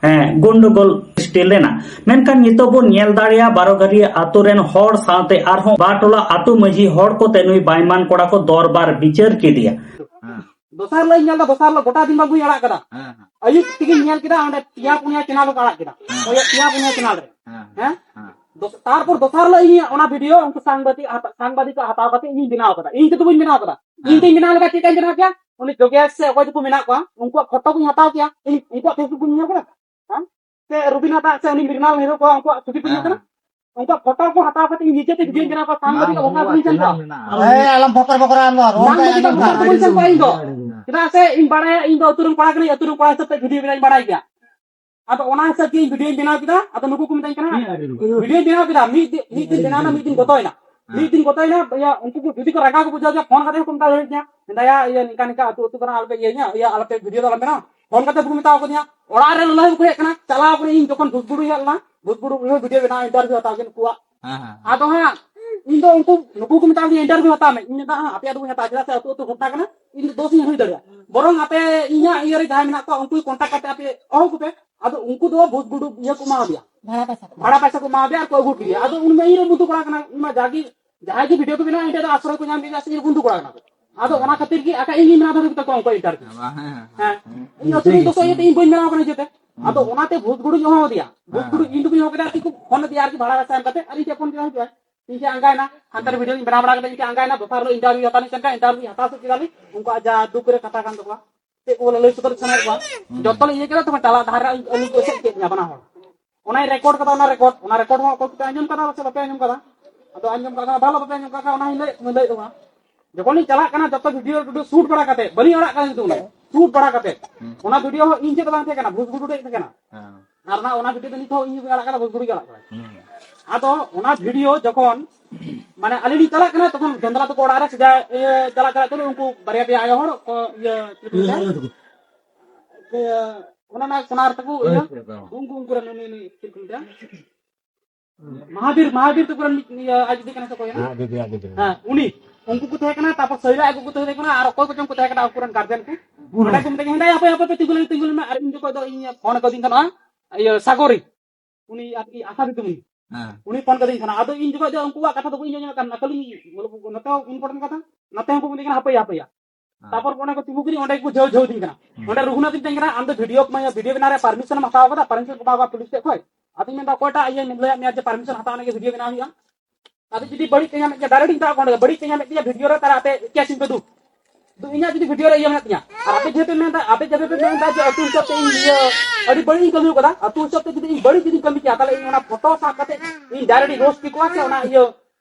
ᱮᱸ, ᱜᱚᱱᱰᱚᱜᱳᱞ ᱥᱨᱤᱥᱴᱤ ᱞᱮᱱᱟ᱾ ᱢᱮᱱᱠᱷᱟᱱ ᱱᱤᱛᱚᱜ ᱵᱚᱱ ᱧᱮᱞ ᱫᱟᱲᱮᱭᱟᱜᱼᱟ, ᱵᱟᱨᱚᱜᱷᱟᱹᱨᱤᱭᱟᱹ ᱟᱛᱳ ᱨᱮᱱ ᱦᱚᱲ ᱥᱟᱶᱛᱮ ᱟᱨᱦᱚᱸ ᱵᱟᱨ ᱴᱚᱞᱟ ᱟᱛᱳ ᱢᱟᱹᱡᱷᱤ ᱦᱚᱲ ᱠᱚᱛᱮ ᱱᱩᱭ ᱵᱟᱭᱢᱟᱱ ᱠᱚᱲᱟ ᱠᱚ ᱫᱚᱨᱵᱟᱨ ᱵᱤᱪᱟᱹᱨ ᱠᱮᱫᱮᱭᱟ᱾ ᱦᱮᱸ᱾ ᱫᱚᱥᱟᱨ ᱦᱤᱞᱳᱜ ᱤᱧ ᱧᱮᱞ ᱮᱫᱟ, ᱫᱚᱥᱟᱨ ᱦᱤᱞᱳᱜ ᱜᱚᱴᱟ ᱫᱤᱱ ᱵᱟᱹᱵᱩᱧ ᱟᱲᱟᱜ ᱠᱟᱫᱟ᱾ ᱦᱮᱸ, ᱦᱮᱸ᱾ ᱟᱹᱭᱩᱵ ᱛᱮᱜᱤᱧ ᱧᱮᱞ ᱠᱮᱫᱟ, ᱚᱸᱰᱮ ᱯᱮᱭᱟ ᱯᱩᱱᱭᱟ ᱪᱮᱱᱮᱞ ᱠᱚ ᱟᱲᱟᱜ ᱠᱮᱫᱟ᱾ ᱦᱮᱸ᱾ ᱚᱠᱚᱭᱟᱜ ᱯᱮᱭᱟ ᱯᱩᱱᱭᱟ ᱪᱮᱱᱮᱞ ᱨᱮ᱾ ᱦᱮᱸ? ᱦᱮᱸ᱾ ᱫᱚᱥ-, ᱛᱟᱨᱯᱚᱨ ᱫᱚᱥᱟᱨ ᱦᱤᱞᱳᱜ ᱤᱧ ᱚᱱᱟ ᱵᱷᱤᱰᱤᱭᱳ ᱩᱱᱠᱩ ᱥᱟᱝᱵᱟᱫᱤᱠ ᱦᱟᱛ-, ᱥᱟᱝᱵᱟᱫᱤᱠ ᱠᱚ ᱦᱟᱛᱟᱣ ᱠᱟᱛᱮ ᱤᱧᱤᱧ ᱵᱮᱱᱟᱣ ᱠᱟᱫᱟ᱾ ᱤᱧ ᱛᱮᱫᱚ ᱵᱟᱹᱧ ᱵᱮᱱᱟᱣ ᱠᱟᱫᱟ᱾ ᱤᱧ ᱦᱮᱸ᱾ ᱛᱮᱧ ᱵᱮᱱᱟᱣ ᱞᱮᱠᱷᱟᱱ ᱪᱮᱫ ᱞᱮᱠᱟᱧ ᱵᱮᱱᱟᱣ ᱠᱮᱭᱟ? ᱩᱱᱤ ᱡᱳᱜᱮᱥ ᱥᱮ ᱚᱠᱚᱭ ᱫᱚᱠᱚ ᱢᱮᱱᱟᱜ ᱠᱚᱣᱟ, ᱩᱱᱠᱩᱣᱟᱜ ᱯᱷᱳᱴᱳ ᱠᱚᱧ ᱦᱟᱛᱟᱣ ᱠᱮᱭᱟ᱾ ᱤᱧ ᱩᱱᱠᱩᱣᱟᱜ Facebook ᱵᱟᱹᱧ ᱧᱮᱞ ᱠᱟᱫᱟ? ᱦᱮᱸ? ᱥᱮ ᱨᱚᱵᱤᱱᱟᱛᱷ ᱟᱜ ᱥᱮ ᱩᱱᱤ ᱢᱨᱤᱱᱟᱞ ᱦᱤᱨᱳ ᱠᱚᱣᱟᱜ ᱩᱱᱠᱩᱣᱟᱜ ᱪᱷᱚᱵᱤ ᱠᱚ ᱧᱮᱞ ᱦᱮᱸ᱾ ᱠᱟᱫᱟ? ᱩᱱᱠᱩᱣᱟᱜ ᱯᱷᱳᱴᱳ ᱠᱚ ᱦᱟᱛᱟᱣ ᱠᱟᱛᱮ ᱤᱧ ᱱᱤᱡᱮ ᱛᱮ ᱵᱷᱤᱰᱤᱭᱳᱧ ᱵᱮᱱᱟᱣ ᱠᱚᱣᱟ, ᱥᱟᱝ ᱫᱚ ᱪᱮᱫᱟᱜ ᱵᱚᱠᱟ ᱫᱚ ᱵᱟᱹᱧ ᱥᱮᱱ ᱠᱚᱣᱟ᱾ ᱮᱭ, ᱟᱞᱚᱢ ᱵᱚᱠᱨ ᱵᱚᱠᱨᱟ ᱟᱞᱚᱢ ᱨᱚᱲ ᱥᱟᱝ ᱫᱚ ᱠᱟᱭᱟ ᱪᱮᱫᱟᱜ ᱟᱸᱡᱚᱢ ᱵᱚᱠᱟ ᱫᱚ ᱠᱟᱜ ᱵᱟᱹᱧ ᱥᱮᱱ ᱠᱚᱣᱟ ᱤᱧ ᱫᱚ᱾ ᱪᱮᱫᱟᱜ ᱥᱮ ᱤᱧ ᱵᱟᱲᱟᱭᱟ, ᱤᱧ ᱫᱚ ᱟᱹᱛᱩ ᱨᱮᱱ ᱠᱚᱲᱟ ᱠᱟᱹᱱᱟᱹᱧ, ᱟᱹᱛᱩ ᱨᱮᱱ ᱠᱚᱲᱟ ᱦᱤᱥᱟᱹᱵ ᱛᱮ ᱵᱷᱤᱰᱤᱭᱳ ᱵᱮᱱᱟᱣᱤᱧ ᱵᱟᱲᱟᱭ ᱜᱮᱭᱟ᱾ ᱟᱫᱚ ᱚᱱᱟ ᱦᱤᱥᱟᱹᱵ ᱜᱮ ᱤᱧ ᱵᱷᱤᱰᱤᱭᱳᱧ ᱵᱮᱱᱟᱣ ᱠᱮᱫᱟ᱾ ᱟᱫᱚ ᱱᱩᱠᱩ ᱠᱚ ᱢᱤᱛᱟᱹᱧ ᱠᱟᱱᱟ, ᱵᱷᱤᱰᱤᱭᱳᱧ ᱵᱮᱱᱟᱣ ᱠᱮᱫᱟ, ᱢᱤᱫ ᱫᱤᱱ, ᱢᱤᱫ ᱫᱤᱱ ᱵᱮᱱᱟᱣ ᱮᱱᱟ, ᱢᱤᱫ ᱫᱤᱱ ᱜᱚᱛᱚᱭᱮᱱᱟ᱾ ᱢᱤᱫ ᱫᱤᱱ ᱜᱚᱛᱚᱭᱮᱱᱟ, ᱤᱭᱟᱹ, ᱩᱱᱠᱩ ᱠᱚ ᱡᱩᱫᱤ ᱠᱚ ᱨᱟᱸᱜᱟᱣ ᱠᱚ ᱵᱩᱡᱷᱟᱹᱣ ᱜᱮᱭᱟ, ᱯᱷᱳᱱ ᱠᱟᱛᱮ ᱦᱚᱸᱠᱚ ᱢᱮᱛᱟ ᱫᱟᱲᱮᱭᱟᱹᱧᱟ, ᱢᱮᱱᱫᱟᱭᱟ, ᱤᱭᱟᱹ, ᱱᱤᱝᱠᱟ ᱱᱤᱝᱠᱟ ᱟᱹᱛᱩ ᱟᱹᱛᱩ ᱠᱟᱱᱟ, ᱟᱞᱚᱯᱮ ᱤᱭᱟᱹᱭᱟ, ᱤᱭᱟᱹ, ᱟᱞᱚᱯᱮ ᱵᱷᱤᱰᱤᱭᱳ ᱫᱚ ᱟᱞᱚᱢ ᱵᱮᱱᱟᱣᱟ᱾ ᱯᱷᱳᱱ ᱠᱟᱛᱮ ᱵᱟᱠᱚ ᱢᱮᱛᱟᱣ ᱠᱟᱫᱤᱧᱟ, ᱚᱲᱟᱜ ᱨᱮ ᱞᱟᱹᱞᱟᱹᱭ ᱵᱟᱠᱚ ᱦᱮᱡ ᱠᱟᱱᱟ, ᱪᱟᱞᱟᱣ ᱠᱟᱱᱟᱧ ᱤᱧ ᱡᱚᱠᱷᱚᱱ ᱵᱷᱩᱛᱜᱩᱰᱩ ᱦᱮᱡ ᱞᱮᱱᱟ, ᱵᱷᱩᱛᱜᱩᱰᱩ ᱵᱷᱤᱰᱤᱭᱳ ᱵᱮᱱᱟᱣ ᱤᱱᱴᱟᱨᱵᱷᱤᱭᱩ ᱦᱟᱛᱟᱣ ᱜᱮ ᱱᱩᱠᱩᱣᱟᱜ᱾ ᱦᱮᱸ, ᱦᱮᱸ᱾ ᱟᱫᱚ ᱦᱟᱸᱜ ᱤᱧ ᱫᱚ ᱩᱱᱠᱩ, ᱱᱩᱠᱩ ᱠᱚ ᱢᱮᱛᱟ ᱫᱤᱧᱟ ᱤᱱᱴᱟᱨᱵᱷᱤᱭᱩ ᱦᱟᱛᱟᱣ ᱢᱮ, ᱤᱧ ᱢᱮᱱᱫᱟ, ᱦᱮᱸ, ᱟᱯᱮᱭᱟᱜ ᱫᱚ ᱵᱟᱹᱧ ᱦᱟᱛᱟᱣᱟ, ᱪᱮᱫᱟᱜ ᱥᱮ ᱟᱹᱛᱩ ᱟᱹᱛᱩ ᱜᱷᱚᱴᱱᱟ ᱠᱟᱱᱟ, ᱤᱧ ᱫᱚ ᱫᱳᱥ ᱤᱧ ᱦᱩᱭ ᱫᱟᱲᱮᱭᱟᱜᱼᱟ᱾ ᱵᱚᱨᱚᱝ ᱟᱯᱮ ᱤᱧᱟᱹᱜ ᱤᱭᱟᱹ ᱨᱮ ᱡᱟᱦᱟᱸᱭ ᱢᱮᱱᱟᱜ ᱠᱚᱣᱟ, ᱩᱱᱠᱩ ᱠᱚᱱᱴᱟᱠᱴ ᱠᱟᱛᱮ ᱟᱯᱮ ᱦᱚᱦᱚ ᱠᱚᱯᱮ᱾ ᱟᱫᱚ ᱩᱱᱠᱩ ᱫᱚ ᱵᱷᱩᱛᱜᱩᱰᱩ ᱤᱭᱟᱹ ᱠᱚ ᱮᱢᱟ ᱫᱮᱭᱟ, ᱵᱷᱟᱲᱟ ᱯᱚᱭᱥᱟ ᱠᱚ᱾ ᱵᱷᱟᱲᱟ ᱯᱚᱭᱥᱟ ᱠᱚ ᱮᱢᱟ ᱫᱮᱭᱟ ᱟᱨ ᱠᱚ ᱟᱹᱜᱩ ᱠᱮᱫᱮᱭᱟ᱾ ᱟᱫᱚ ᱩᱱᱤ ᱢᱟ ᱤᱧ ᱨᱮ ᱵᱚᱱᱫᱷᱩ ᱠᱚᱲᱟ ᱠᱟᱱᱟ, ᱩᱱᱤ ᱢᱟ ᱡᱟᱜᱮ ᱡᱟᱦᱟᱸᱭ ᱜᱮ ᱵᱷᱤᱰᱤᱭᱳ ᱠᱚ ᱵᱮᱱᱟᱣᱟ, ᱤᱧ ᱴᱷᱮᱱ ᱫᱚ ᱟᱥᱨᱚᱭ ᱠᱚ ᱧᱟᱢ ᱠᱮᱫᱟ, ᱥᱮ ᱤᱧ ᱨᱮ ᱵᱚᱱᱫᱷᱩ ᱠᱚᱲᱟ ᱠᱟᱱᱟ ᱠᱚ᱾ ᱟᱫᱚ ᱚᱱᱟ ᱠᱷᱟᱹᱛᱤᱨ ᱜᱮ ᱟᱠᱟ ᱤᱧ ᱜᱤᱧ ᱵᱮᱱᱟᱣ ᱫᱟᱲᱮ ᱠᱮᱫᱟ ᱠᱚᱣᱟ ᱩᱱᱠᱩ ᱤᱱᱴᱟᱨᱵᱷᱤᱭᱩ᱾ ᱦᱮᱸ, ᱦᱮᱸ, ᱦᱮᱸ᱾ ᱦᱮᱸ, ᱤᱧ ᱟᱹᱛᱩ ᱨᱮ ᱫᱚᱥᱚᱜ ᱤᱭᱟᱹᱛᱮ ᱤᱧ ᱵᱟᱹᱧ ᱵᱮᱱᱟᱣ ᱠᱟᱱᱟ ᱱᱤᱡᱮᱛᱮ᱾ ᱟᱫᱚ ᱚᱱᱟᱛᱮ ᱵᱷᱩᱛᱜᱩᱰᱩᱧ ᱦᱚᱦᱚ ᱟᱫᱮᱭᱟ, ᱵᱷᱩᱛᱜᱩᱰᱩ ᱤᱧ ᱫᱚ ᱵᱟᱹᱧ ᱦᱚᱦᱚ ᱠᱮᱫᱟ, ᱟᱨ ᱠᱤ ᱠᱚ ᱯᱷᱳᱱ ᱟᱫᱮᱭᱟ ᱟᱨᱠᱤ ᱵᱷᱟᱲᱟ ᱠᱟᱛᱮ ᱮᱢ ᱠᱟᱛᱮ, ᱟᱨ ᱤᱧ ᱴᱷᱮᱱ ᱯᱷᱳᱱ ᱠᱮᱫᱟ, ᱦᱤᱡᱩᱜᱼᱟᱭ᱾ ᱤᱧ ᱴᱷᱮᱱ ᱟᱸᱜᱟᱭᱱᱟ, ᱦᱟᱱᱛᱮ ᱨᱮ ᱵᱷᱤᱰᱤᱭᱳᱧ ᱵᱮᱱᱟᱣ ᱵᱟᱲᱟ ᱠᱮᱫᱟ, ᱤᱧ ᱴᱷᱮᱱ ᱟᱸᱜᱟᱭᱱᱟ, ᱫᱚᱥᱟᱨ ᱦᱤᱞᱳᱜ ᱤᱱᱴᱟᱨᱵᱷᱤᱭᱩ ᱦᱟᱛᱟᱣ ᱞᱤᱧ ᱥᱮᱱ ᱠᱟᱱᱟ, ᱤᱱᱴᱟᱨᱵᱷᱤᱭᱩ ᱦᱟᱛᱟᱣ ᱥᱟᱹᱛ ᱠᱮᱫᱟᱞᱤᱧ, ᱩᱱᱠᱩᱣᱟᱜ ᱡᱟ ᱫᱩᱠ ᱨᱮ ᱠᱟᱛᱷᱟ ᱠᱟᱱ ᱛᱟᱠᱚᱣᱟ᱾ ᱪᱮᱫ ᱠᱚ ᱵᱚᱞᱮ ᱞᱟᱹᱭ ᱥᱚᱫᱚᱨ ᱥᱟᱱᱟᱭᱮᱫ ᱠᱚᱣᱟ, ᱡᱚᱛᱚ ᱞᱮ ᱤᱭᱟᱹ ᱠᱮᱫᱟ, ᱛᱚᱵᱮ ᱪᱟᱞᱟᱜ ᱰᱟᱦᱟᱨ ᱨᱮ ᱟᱹᱞᱤᱧ ᱠᱚ ᱮᱥᱮᱫ ᱠᱮᱫ ᱞᱤᱧᱟ ᱵᱟᱱᱟ ᱦᱚᱲ᱾ ᱚᱱᱟᱧ ᱨᱮᱠᱚᱨᱰ ᱠᱟᱫᱟ, ᱚᱱᱟ ᱨᱮᱠᱚᱨᱰ, ᱚᱱᱟ ᱨᱮᱠᱚᱨᱰ ᱦᱚᱸ ᱚᱠᱚᱭ ᱠᱚᱯᱮ ᱟᱸᱡᱚᱢ ᱠᱟᱫᱟ ᱥᱮ ᱵᱟᱯᱮ ᱟᱸᱡᱚᱢ ᱠᱟᱫᱟ? ᱟᱫᱚ ᱟᱸᱡᱚᱢ ᱠᱟᱫ ᱠᱷᱟᱱ ᱵᱷᱟᱞᱚ, ᱵᱟᱯᱮ ᱟᱸᱡᱚᱢ ᱠᱟᱫ ᱠᱷᱟᱱ ᱚᱱᱟ ᱦᱚᱸᱧ ᱞᱟᱹᱭ, ᱞᱟᱹᱭ ᱫᱚ ᱵᱟᱝ᱾ ᱡᱚᱠᱷᱚᱱ ᱞᱤᱧ ᱪᱟᱞᱟᱜ ᱠᱟᱱᱟ, ᱡᱚᱛᱚ ᱵᱷᱤᱰᱤᱭᱳ ᱴᱩᱰᱩ ᱥᱩᱴ ᱵᱟᱲᱟ ᱠᱟᱛᱮ, ᱵᱟᱹᱞᱤᱧ ᱟᱲᱟᱜ ᱠᱟᱫᱟ ᱠᱤᱱᱛᱩ ᱚᱱᱟ ᱥᱩᱴ ᱵᱟᱲᱟ ᱠᱟᱛᱮ, ᱦᱩᱸ᱾ ᱚᱱᱟ ᱵᱷᱤᱰᱤᱭᱳ ᱦᱚᱸ ᱤᱧ ᱴᱷᱮᱱ ᱫᱚ ᱵᱟᱝ ᱛᱟᱦᱮᱸ ᱠᱟᱱᱟ, ᱵᱷᱩᱛ ᱜᱩᱰᱩ ᱴᱷᱮᱱ ᱛᱟᱦᱮᱸ ᱠᱟᱱᱟ᱾ ᱦᱮᱸ᱾ ᱟᱨ ᱚᱱᱟ, ᱚᱱᱟ ᱵᱷᱤᱰᱤᱭᱳ ᱫᱚ ᱱᱤᱛ ᱦᱚᱸ ᱤᱧ ᱜᱮ ᱟᱲᱟᱜ ᱠᱟᱫᱟ, ᱵᱷᱩᱛ ᱜᱩᱰᱩ ᱜᱮ ᱟᱲᱟᱜ ᱠᱟᱫᱟ᱾ ᱦᱩᱸ᱾ ᱟᱫᱚ ᱚᱱᱟ ᱵᱷᱤᱰᱤᱭᱳ ᱡᱚᱠᱷᱚᱱ, ᱢᱟᱱᱮ, ᱟᱹᱞᱤᱧ ᱞᱤᱧ ᱪᱟᱞᱟᱜ ᱠᱟᱱᱟ, ᱛᱚᱠᱷᱚᱱ ᱡᱚᱸᱫᱽᱨᱟ ᱛᱟᱠᱚ ᱚᱲᱟᱜ ᱨᱮ ᱥᱮᱫᱟᱭ, ᱤᱭᱟᱹ, ᱪᱟᱞᱟᱜ ᱪᱟᱞᱟᱜ ᱛᱩᱞᱩᱡ ᱩᱱᱠᱩ ᱵᱟᱨᱭᱟ ᱯᱮᱭᱟ ᱟᱭᱳ ᱦᱚᱲ ᱠᱚ, ᱤᱭᱟᱹ, ᱪᱮᱫ ᱠᱚ ᱢᱮᱛᱟᱜᱼᱟ? ᱤᱭᱟᱹ, ᱚᱱᱟ, ᱚᱱᱟ ᱥᱳᱱᱟᱨ ᱛᱟᱠᱚ, ᱤᱭᱟᱹ, ᱦᱳᱭ, ᱦᱳᱭ, ᱦᱳᱭ᱾ ᱩᱱᱠᱩ, ᱩᱱᱠᱩ ᱨᱮᱱ ᱩᱱᱤ, ᱩᱱᱤ, ᱪᱮᱫ ᱠᱚ ᱢᱮᱛᱟᱜᱼᱟ? ᱢᱟᱦᱟᱵᱤᱨ, ᱢᱟᱦᱟᱵᱤᱨ ᱛᱟᱠᱚ ᱨᱮᱱ ᱢᱤᱫ, ᱤᱭᱟᱹ, ᱟᱡ ᱫᱤᱫᱤ ᱠᱟᱱᱟ ᱥᱮ ᱚᱠᱚᱭ ᱠᱟᱱᱟ? ᱦᱮᱸ, ᱫᱤᱫᱤ, ᱟᱡ ᱫᱤᱫᱤ᱾ ᱦᱮᱸ, ᱩᱱᱤ, ᱩᱱᱠᱩ ᱠᱚ ᱛᱟᱦᱮᱸ ᱠᱟᱱᱟ, ᱛᱟᱨᱯᱚᱨ ᱥᱟᱹᱭᱞᱟ ᱟᱡ ᱜᱚᱜᱚ ᱛᱟᱦᱮᱸ ᱠᱟᱱᱟ, ᱟᱨ ᱚᱠᱚᱭ ᱠᱚᱪᱚᱝ ᱠᱚ ᱛᱟᱦᱮᱸ ᱠᱟᱱᱟ ᱩᱱᱠᱩ ᱨᱮᱱ ᱜᱟᱨᱡᱮᱱ ᱠᱚ᱾ ᱦᱩᱸ᱾ ᱚᱸᱰᱮ ᱠᱚ ᱢᱮᱛᱟ ᱫᱤᱧᱟ, "ᱦᱮᱸ, ᱦᱟᱯᱮ, ᱦᱟᱯᱮ, ᱦᱟᱯᱮ, ᱛᱤᱸᱜᱩ ᱞᱮᱢᱮ, ᱛᱤᱸᱜᱩ ᱞᱮᱢᱮ", ᱟᱨ ᱤᱧ ᱡᱚᱠᱷᱚᱡ ᱫᱚ ᱤᱧ ᱯᱷᱳᱱ ᱠᱟᱹᱫᱤᱧ ᱛᱟᱦᱮᱱᱟ, ᱤᱭᱟᱹ, ᱥᱟᱜᱚᱨᱤ᱾ ᱩᱱᱤ ᱟᱨᱠᱤ ᱟᱥᱟ ᱫᱤᱫᱤᱢᱩᱱᱤ᱾ ᱦᱮᱸ᱾ ᱩᱱᱤ ᱯᱷᱳᱱ ᱠᱟᱹᱫᱤᱧ ᱛᱟᱦᱮᱱᱟ᱾ ᱟᱫᱚ ᱤᱧ ᱡᱚᱠᱷᱚᱡ ᱫᱚ ᱩᱱᱠᱩᱣᱟᱜ ᱠᱟᱛᱷᱟ ᱫᱚ ᱵᱟᱹᱧ ᱟᱸᱡᱚᱢᱮᱫ ᱠᱟᱱ, ᱱᱚᱛᱮ ᱦᱚᱸ important ᱠᱟᱛᱷᱟ, ᱱᱚᱛᱮ ᱦᱚᱸᱠᱚ ᱢᱮᱛᱟᱹᱧ ᱠᱟᱱᱟ, "ᱦᱟᱯᱮᱭᱟ, ᱦᱟᱯᱮᱭᱟ᱾" ᱦᱮᱸ᱾ ᱛᱟᱨᱯᱚᱨ ᱚᱸᱰᱮ ᱠᱚ ᱛᱤᱸᱜᱩ ᱠᱤᱫᱤᱧ, ᱚᱸᱰᱮ ᱜᱮᱠᱚ ᱡᱷᱟᱹᱣ, ᱡᱷᱟᱹᱣ ᱫᱤᱧ ᱠᱟᱱᱟ᱾ ᱦᱩᱸ᱾ ᱚᱸᱰᱮ ᱨᱚᱜᱷᱩᱱᱟᱛᱷ ᱤᱧ ᱢᱮᱛᱟᱭ ᱠᱟᱱᱟ, "ᱟᱢ ᱫᱚ ᱵᱷᱤᱰᱤᱭᱳ ᱠᱚ, ᱵᱷᱤᱰᱤᱭᱳ ᱵᱮᱱᱟᱣ ᱨᱮᱭᱟᱜ permission ᱮᱢ ᱦᱟᱛᱟᱣ ᱠᱟᱫᱟ?" permission ᱠᱚ ᱮᱢᱟ ᱠᱚᱣᱟ ᱯᱩᱞᱤᱥ ᱴᱷᱮᱡ ᱠᱷᱚᱡ᱾ ᱟᱫᱚᱧ ᱢᱮᱱᱫᱟ, "ᱚᱠᱚᱭᱴᱟᱜ ᱤᱭᱟᱹᱧ ᱞᱟᱹᱭᱟᱫ ᱢᱮᱭᱟ ᱡᱮ permission ᱦᱟᱛᱟᱣ ᱞᱟᱹᱜᱤᱫ ᱵᱷᱤᱰᱤᱭᱳ ᱵᱮᱱᱟᱣ ᱦᱩᱭᱩᱜᱼᱟ?" ᱟᱫᱚ ᱡᱩᱫᱤ ᱵᱟᱹᱲᱤᱡ ᱯᱮ ᱧᱟᱢᱮᱫ ᱜᱮᱭᱟ, direct ᱤᱧ ᱪᱟᱞᱟᱜ ᱠᱟᱱᱟ, ᱚᱸᱰᱮ ᱵᱟᱹᱲᱤᱡ ᱯᱮ ᱧᱟᱢᱮᱫ ᱜᱮᱭᱟ, ᱵᱷᱤᱰᱤᱭᱳ ᱨᱮ ᱛᱟᱦᱞᱮ ᱟᱯᱮ case ᱤᱧ ᱯᱮ ᱫᱩ᱾ ᱤᱧᱟᱹᱜ ᱡᱩᱫᱤ ᱵᱷᱤᱰᱤᱭᱳ ᱨᱮ ᱤᱭᱟᱹ ᱢᱮᱱᱟᱜ ᱛᱤᱧᱟ, ᱟᱨ ᱟᱯᱮ ᱡᱮᱦᱮᱛᱩ ᱢᱮᱱᱫᱟ, ᱟᱯᱮ ᱡᱮᱦᱮᱛᱩ ᱢᱮᱱᱫᱟ ᱡᱮ ᱟᱹᱛᱩ ᱦᱤᱥᱟᱹᱵ ᱛᱮ ᱤᱧ ᱤᱭᱟᱹ ᱟᱹᱰᱤ ᱵᱟᱹᱲᱤᱡ ᱤᱧ ᱠᱟᱹᱢᱤ ᱠᱟᱫᱟ, ᱟᱹᱛᱩ ᱦᱤᱥᱟᱹᱵ ᱛᱮ ᱡᱩᱫᱤ ᱤᱧ ᱵᱟᱹᱲᱤᱡ ᱡᱩᱫᱤᱧ ᱠᱟᱹᱢᱤ ᱠᱮᱭᱟ, ᱛᱟᱦᱞᱮ ᱤᱧ ᱚᱱᱟ ᱯᱷᱳᱴᱳ ᱥᱟᱵ ᱠᱟᱛᱮ ᱤᱧ ᱰᱟᱭᱨᱮᱠᱴ ᱤᱧ ᱨᱳᱥᱴ ᱠᱮᱠᱚᱣᱟ ᱥᱮ ᱚᱱᱟ ᱤᱭᱟᱹ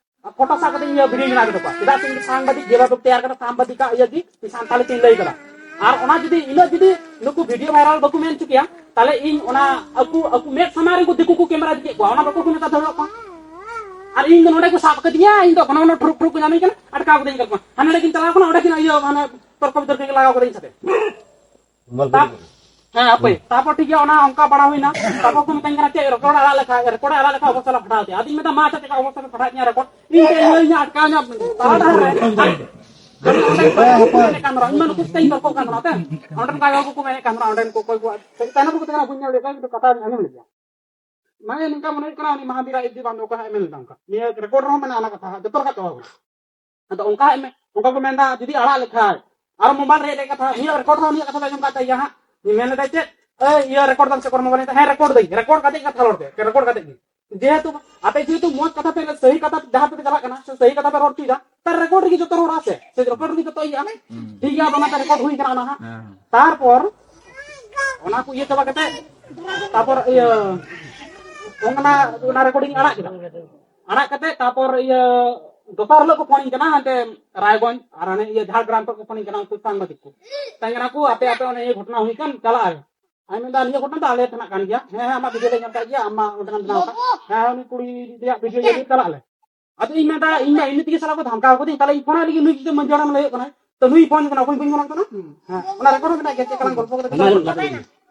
ᱯᱷᱳᱴᱳ ᱥᱟᱵ ᱠᱟᱛᱮ ᱤᱧ ᱤᱭᱟᱹ ᱵᱷᱤᱰᱤᱭᱳ ᱵᱮᱱᱟᱣ ᱠᱮᱫ ᱛᱟᱠᱚᱣᱟ᱾ ᱪᱮᱫᱟᱜ ᱥᱮ ᱤᱧ ᱥᱟᱝᱵᱟᱫᱤᱠ ᱡᱮᱵᱷᱟᱵᱮ ᱛᱮᱭᱟᱨ ᱠᱟᱫᱟ, ᱥᱟᱝᱵᱟᱫᱤᱠᱟᱜ ᱤᱭᱟᱹ ᱜᱮ ᱤᱧ ᱥᱟᱱᱛᱟᱲᱤ ᱛᱮᱧ ᱞᱟᱹᱭ ᱠᱟᱫᱟ᱾ ᱟᱨ ᱚᱱᱟ ᱡᱩᱫᱤ ᱤᱱᱟᱹᱜ ᱡᱩᱫᱤ ᱱᱩᱠᱩ ᱵᱷᱤᱰᱤᱭᱳ ᱵᱷᱟᱭᱨᱟᱞ ᱵᱟᱠᱚ ᱢᱮᱱ ᱦᱚᱪᱚ ᱠᱮᱭᱟ, ᱛᱟᱦᱞᱮ ᱤᱧ ᱚᱱᱟ ᱟᱠᱚ, ᱟᱠᱚ ᱢᱮᱫ ᱥᱟᱢᱟᱝ ᱨᱮ ᱩᱱᱠᱩ ᱫᱤᱠᱩ ᱠᱚ ᱠᱮᱢᱮᱨᱟ ᱤᱫᱤ ᱠᱮᱫ ᱠᱚᱣᱟ, ᱚᱱᱟ ᱵᱟᱠᱚ ᱢᱮᱛᱟ ᱫᱟᱲᱮᱭᱟᱜ ᱠᱟᱱᱟ᱾ ᱟᱨ ᱤᱧ ᱫᱚ ᱱᱚᱰᱮ ᱠᱚ ᱥᱟᱵ ᱠᱟᱫᱤᱧᱟ, ᱤᱧ ᱫᱚ ᱜᱷᱚᱱᱚ ᱜᱷᱚᱱᱚ ᱴᱷᱩᱨᱩᱠ ᱴᱷᱩᱨᱩᱠ ᱠᱚ ᱧᱟᱢᱤᱧ ᱠᱟᱱᱟ, ᱟᱴᱠᱟᱣ ᱠᱟᱛᱮᱧ ᱪᱟᱞᱟᱜ ᱠᱟᱱᱟ, ᱚᱸᱰᱮ ᱠᱤᱱ ᱤᱭᱟᱹ ᱢᱟᱱᱮ ᱛᱚᱨᱠᱚ ᱵᱤᱛᱚᱨᱠᱚ ᱠᱤᱱ ᱞᱟᱜᱟᱣ ᱠᱟᱫᱟ ᱤᱧ ᱥᱟᱛᱮ᱾ ᱛᱟ-, ᱦᱮᱸ, ᱦᱟᱯᱳᱭ᱾ ᱛᱟᱨᱯᱚᱨ ᱴᱷᱤᱠ ᱜᱮᱭᱟ, ᱚᱱᱟ ᱚᱱᱠᱟ ᱵᱟᱲᱟ ᱦᱩᱭᱱᱟ᱾ ᱛᱟᱨᱯᱚᱨ ᱠᱚ ᱢᱤᱛᱟᱹᱧ ᱠᱟᱱᱟ, "ᱪᱮᱫ ᱨᱮᱠᱚᱨᱰ ᱟᱲᱟᱜ ᱞᱮᱠᱷᱟᱡ, ᱨᱮᱠᱚᱨᱰ ᱟᱲᱟᱜ ᱞᱮᱠᱷᱟᱡ ᱚᱵᱚᱥᱛᱟ ᱞᱮ ᱯᱷᱟᱴᱟᱣ ᱛᱮ?" ᱟᱫᱚᱧ ᱢᱮᱱᱫᱟ, "ᱢᱟ ᱟᱪᱪᱷᱟ, ᱪᱮᱫ ᱚᱵᱚᱥᱛᱟ ᱯᱮ ᱯᱷᱟᱴᱟᱣ ᱛᱤᱧᱟ ᱨᱮᱠᱚᱨᱰ?" ᱤᱧ ᱛᱮ ᱤᱧ ᱟᱴᱠᱟᱣ ᱧᱚᱜ ᱛᱟᱞᱟ ᱰᱟᱦᱟᱨ ᱨᱮ᱾ ᱟᱨ ᱚᱸᱰᱮ ᱠᱚ ᱢᱮᱱᱮᱫ ᱠᱟᱱ ᱛᱟᱦᱮᱱᱟ, ᱤᱧ ᱢᱟ ᱱᱩᱠᱩ ᱥᱟᱛᱮ ᱤᱧ ᱛᱚᱨᱠᱚᱜ ᱠᱟᱱ ᱛᱟᱦᱮᱱᱟ, ᱛᱮ ᱚᱸᱰᱮ ᱠᱚ ᱠᱚ ᱢᱮᱱᱮᱫ ᱠᱟᱱ ᱛᱟᱦᱮᱱᱟ, ᱚᱸᱰᱮᱱ ᱠᱚ ᱚᱠᱚᱭ ᱠᱚ ᱛᱟᱭᱱᱚᱢ ᱨᱮᱠᱚ ᱛᱟᱦᱮᱸ ᱠᱟᱱᱟ, ᱵᱟᱹᱧ ᱧᱮᱞ ᱞᱮᱫ ᱠᱚᱣᱟ, ᱠᱤᱱᱛᱩ ᱠᱟᱛᱷᱟ ᱫᱚᱧ ᱟᱸᱡᱚᱢ ᱞᱮᱫ ᱜᱮᱭᱟ᱾ ᱢᱟᱱᱮ ᱱᱚᱝᱠᱟ ᱢᱚᱱᱮ ᱦᱩᱭᱩᱜ ᱠᱟᱱᱟ, ᱩᱱᱤ ᱢᱟᱦᱟᱵᱤᱨᱟᱜ ᱤᱫᱤ ᱵᱟᱝ ᱫᱚ ᱚᱠᱟ ᱦᱟᱸᱜ ᱮ ᱢᱮᱱ ᱞᱮᱫᱟ ᱚᱱᱠᱟ᱾ ᱱᱤᱭᱟᱹ ᱨᱮᱠᱚᱨᱰ ᱨᱮᱦᱚᱸ ᱢᱮᱱᱟᱜᱼᱟ ᱚᱱᱟ ᱠᱟᱛᱷᱟ ᱦᱟᱸᱜ, ᱡᱚᱛᱚ ᱨᱮ ᱠᱟᱛᱮ ᱚᱞ ᱠᱟᱱᱟ᱾ ᱟᱫᱚ ᱚᱱᱠᱟ ᱦᱟᱸᱜ ᱮ ᱢᱮ-, ᱚᱱᱠᱟ ᱠᱚ ᱢᱮᱱᱫᱟ, ᱡᱩᱫᱤ ᱟᱲᱟᱜ ᱞᱮᱠᱷᱟᱡ, ᱟᱨ ᱢᱳᱵᱟᱭᱤᱞ ᱨᱮ ᱨᱮᱭᱟᱜ ᱠᱟᱛᱷᱟ, ᱩᱱᱤᱭᱟᱜ ᱨᱮᱠᱚᱨᱰ ᱦᱚᱸ ᱩᱱᱤᱭᱟᱜ ᱠᱟᱛᱷᱟ ᱞᱮ ᱟᱸᱡᱚᱢ ᱠᱟᱜ ᱛᱟᱭ ᱜᱮᱭᱟ ᱦᱟᱸᱜ᱾ ᱩᱱᱤ ᱢᱮᱱ ᱞᱮᱫᱟᱭ ᱪᱮᱫ, "ᱮᱭ, ᱤᱭᱟᱹ, ᱨᱮᱠᱚᱨᱰ ᱫᱟᱢ ᱥᱮ ᱠᱚᱨᱢᱚ ᱵᱟᱹᱱᱤᱡ ᱫᱟ?" ᱦᱮᱸ, ᱨᱮᱠᱚᱨᱰ ᱫᱟᱹᱧ, ᱨᱮᱠᱚᱨᱰ ᱠᱟᱛᱮ ᱠᱟᱛᱷᱟ ᱨᱚᱲ ᱯᱮ, ᱨᱮᱠᱚᱨᱰ ᱠᱟᱛᱮ ᱜᱮ᱾ ᱡᱮᱦᱮᱛᱩ ᱟᱯᱮ ᱡᱮᱦᱮᱛᱩ ᱢᱚᱡᱽ ᱠᱟᱛᱷᱟ ᱯᱮ, ᱥᱟᱹᱦᱤ ᱠᱟᱛᱷᱟ ᱡᱟᱦᱟᱸ ᱯᱮ ᱪᱟᱞᱟᱜ ᱠᱟᱱᱟ, ᱥᱮ ᱥᱟᱹᱦᱤ ᱠᱟᱛᱷᱟ ᱯᱮ ᱨᱚᱲ ᱦᱚᱪᱚᱭᱮᱫᱟ, ᱛᱟᱨ ᱨᱮᱠᱚᱨᱰ ᱨᱮᱜᱮ ᱡᱚᱛᱚ ᱨᱚᱲᱟ ᱥᱮ, ᱥᱮ ᱨᱮᱠᱚᱨᱰ ᱨᱮᱜᱮ ᱡᱚᱛᱚ ᱤᱭᱟᱹᱜᱼᱟ᱾ ᱦᱩᱸ᱾ ᱴᱷᱤᱠ ᱜᱮᱭᱟ, ᱟᱫᱚ ᱚᱱᱟᱛᱮ ᱨᱮᱠᱚᱨᱰ ᱦᱩᱭ ᱠᱟᱱᱟ ᱚᱱᱟ ᱦᱟᱸᱜ᱾ ᱦᱮᱸ᱾ ᱛᱟᱨᱯᱚᱨ ᱚᱱᱟ ᱠᱚ ᱤᱭᱟᱹ ᱪᱟᱵᱟ ᱠᱟᱛᱮ, ᱛᱟᱨᱯᱚᱨ ᱤᱭᱟᱹ, ᱚᱱᱟ, ᱚᱱᱟ ᱨᱮᱠᱚᱨᱰᱤᱝ ᱟᱲᱟᱜ ᱠᱮᱫᱟ᱾ ᱟᱲᱟᱜ ᱠᱟᱛᱮ ᱛᱟᱨᱯᱚᱨ ᱤᱭᱟᱹ, ᱫᱚᱥᱟᱨ ᱦᱤᱞᱳᱜ ᱠᱚ ᱯᱷᱳᱱᱤᱧ ᱠᱟᱱᱟ ᱦᱟᱱᱛᱮ ᱨᱟᱭᱜᱚᱸᱡᱽ, ᱟᱨ ᱦᱟᱱᱮ ᱤᱭᱟᱹ ᱡᱷᱟᱲᱜᱨᱟᱢ ᱠᱷᱚᱱ ᱠᱚ ᱯᱷᱳᱱᱤᱧ ᱠᱟᱱᱟ, ᱩᱱᱠᱩ ᱥᱟᱝᱵᱟᱫᱤᱠ ᱠᱚ᱾ ᱢᱮᱛᱟᱧ ᱠᱟᱱᱟ ᱠᱚ, "ᱟᱯᱮ, ᱟᱯᱮ ᱚᱱᱮ ᱤᱭᱟᱹ ᱜᱷᱚᱴᱚᱱᱟ ᱦᱩᱭ ᱠᱟᱱ, ᱪᱟᱞᱟᱜ ᱟᱞᱮ?" ᱟᱨ ᱢᱮᱱᱫᱟ, "ᱱᱤᱭᱟᱹ ᱜᱷᱚᱴᱚᱱᱟ ᱫᱚ ᱟᱞᱮ ᱴᱷᱮᱱᱟᱜ ᱠᱟᱱ ᱜᱮᱭᱟ, ᱦᱮᱸ, ᱦᱮᱸ, ᱟᱢᱟᱜ ᱵᱷᱤᱰᱤᱭᱳ ᱞᱮ ᱧᱮᱞ ᱠᱟᱜ ᱜᱮᱭᱟ, ᱟᱢᱟᱜ ᱚᱸᱰᱮᱱᱟᱜ ᱵᱮᱱᱟᱣ ᱠᱟᱜ, ᱦᱮᱸ, ᱦᱮᱸ, ᱩᱱᱤ ᱠᱩᱲᱤ ᱨᱮᱭᱟᱜ ᱵᱷᱤᱰᱤᱭᱳ ᱧᱮᱞ ᱪᱟᱞᱟᱜ ᱟᱞᱮ?" ᱟᱫᱚ ᱤᱧ ᱢᱮᱱᱫᱟ, ᱤᱧ ᱢᱟ ᱮᱢᱱᱤ ᱛᱮᱜᱮ ᱥᱟᱞᱟ ᱠᱚ ᱫᱷᱟᱢᱠᱟᱣ ᱠᱟᱫᱤᱧ, ᱛᱟᱦᱞᱮ ᱤᱧ ᱯᱷᱳᱱ ᱟᱭ ᱞᱟᱹᱜᱤᱫ, ᱱᱩᱭ ᱡᱩᱫᱤ ᱢᱟᱹᱡᱷᱤ ᱦᱟᱲᱟᱢ ᱞᱟᱹᱭ ᱦᱩᱭᱩᱜ ᱠᱟᱱᱟ, ᱛᱚ ᱱᱩᱭ ᱯᱷᱳᱱ ᱠᱟᱱᱟ, ᱚᱠᱚᱭ ᱵᱟᱹᱧ ᱯᱷᱳᱱ ᱠᱟᱱᱟ? ᱦᱮᱸ, ᱚᱱᱟ ᱨᱮᱠᱚᱨᱰ ᱦᱚᱸ ᱢᱮᱱᱟᱜ ᱜᱮᱭᱟ, ᱪᱮᱫ ᱠᱟᱞᱟᱝ ᱜᱚᱞᱯᱚ ᱠᱟᱫᱟ, ᱪᱮᱫ ᱠᱟᱞᱟᱝ ᱜᱚᱞᱯᱚ ᱠᱟᱫᱟ᱾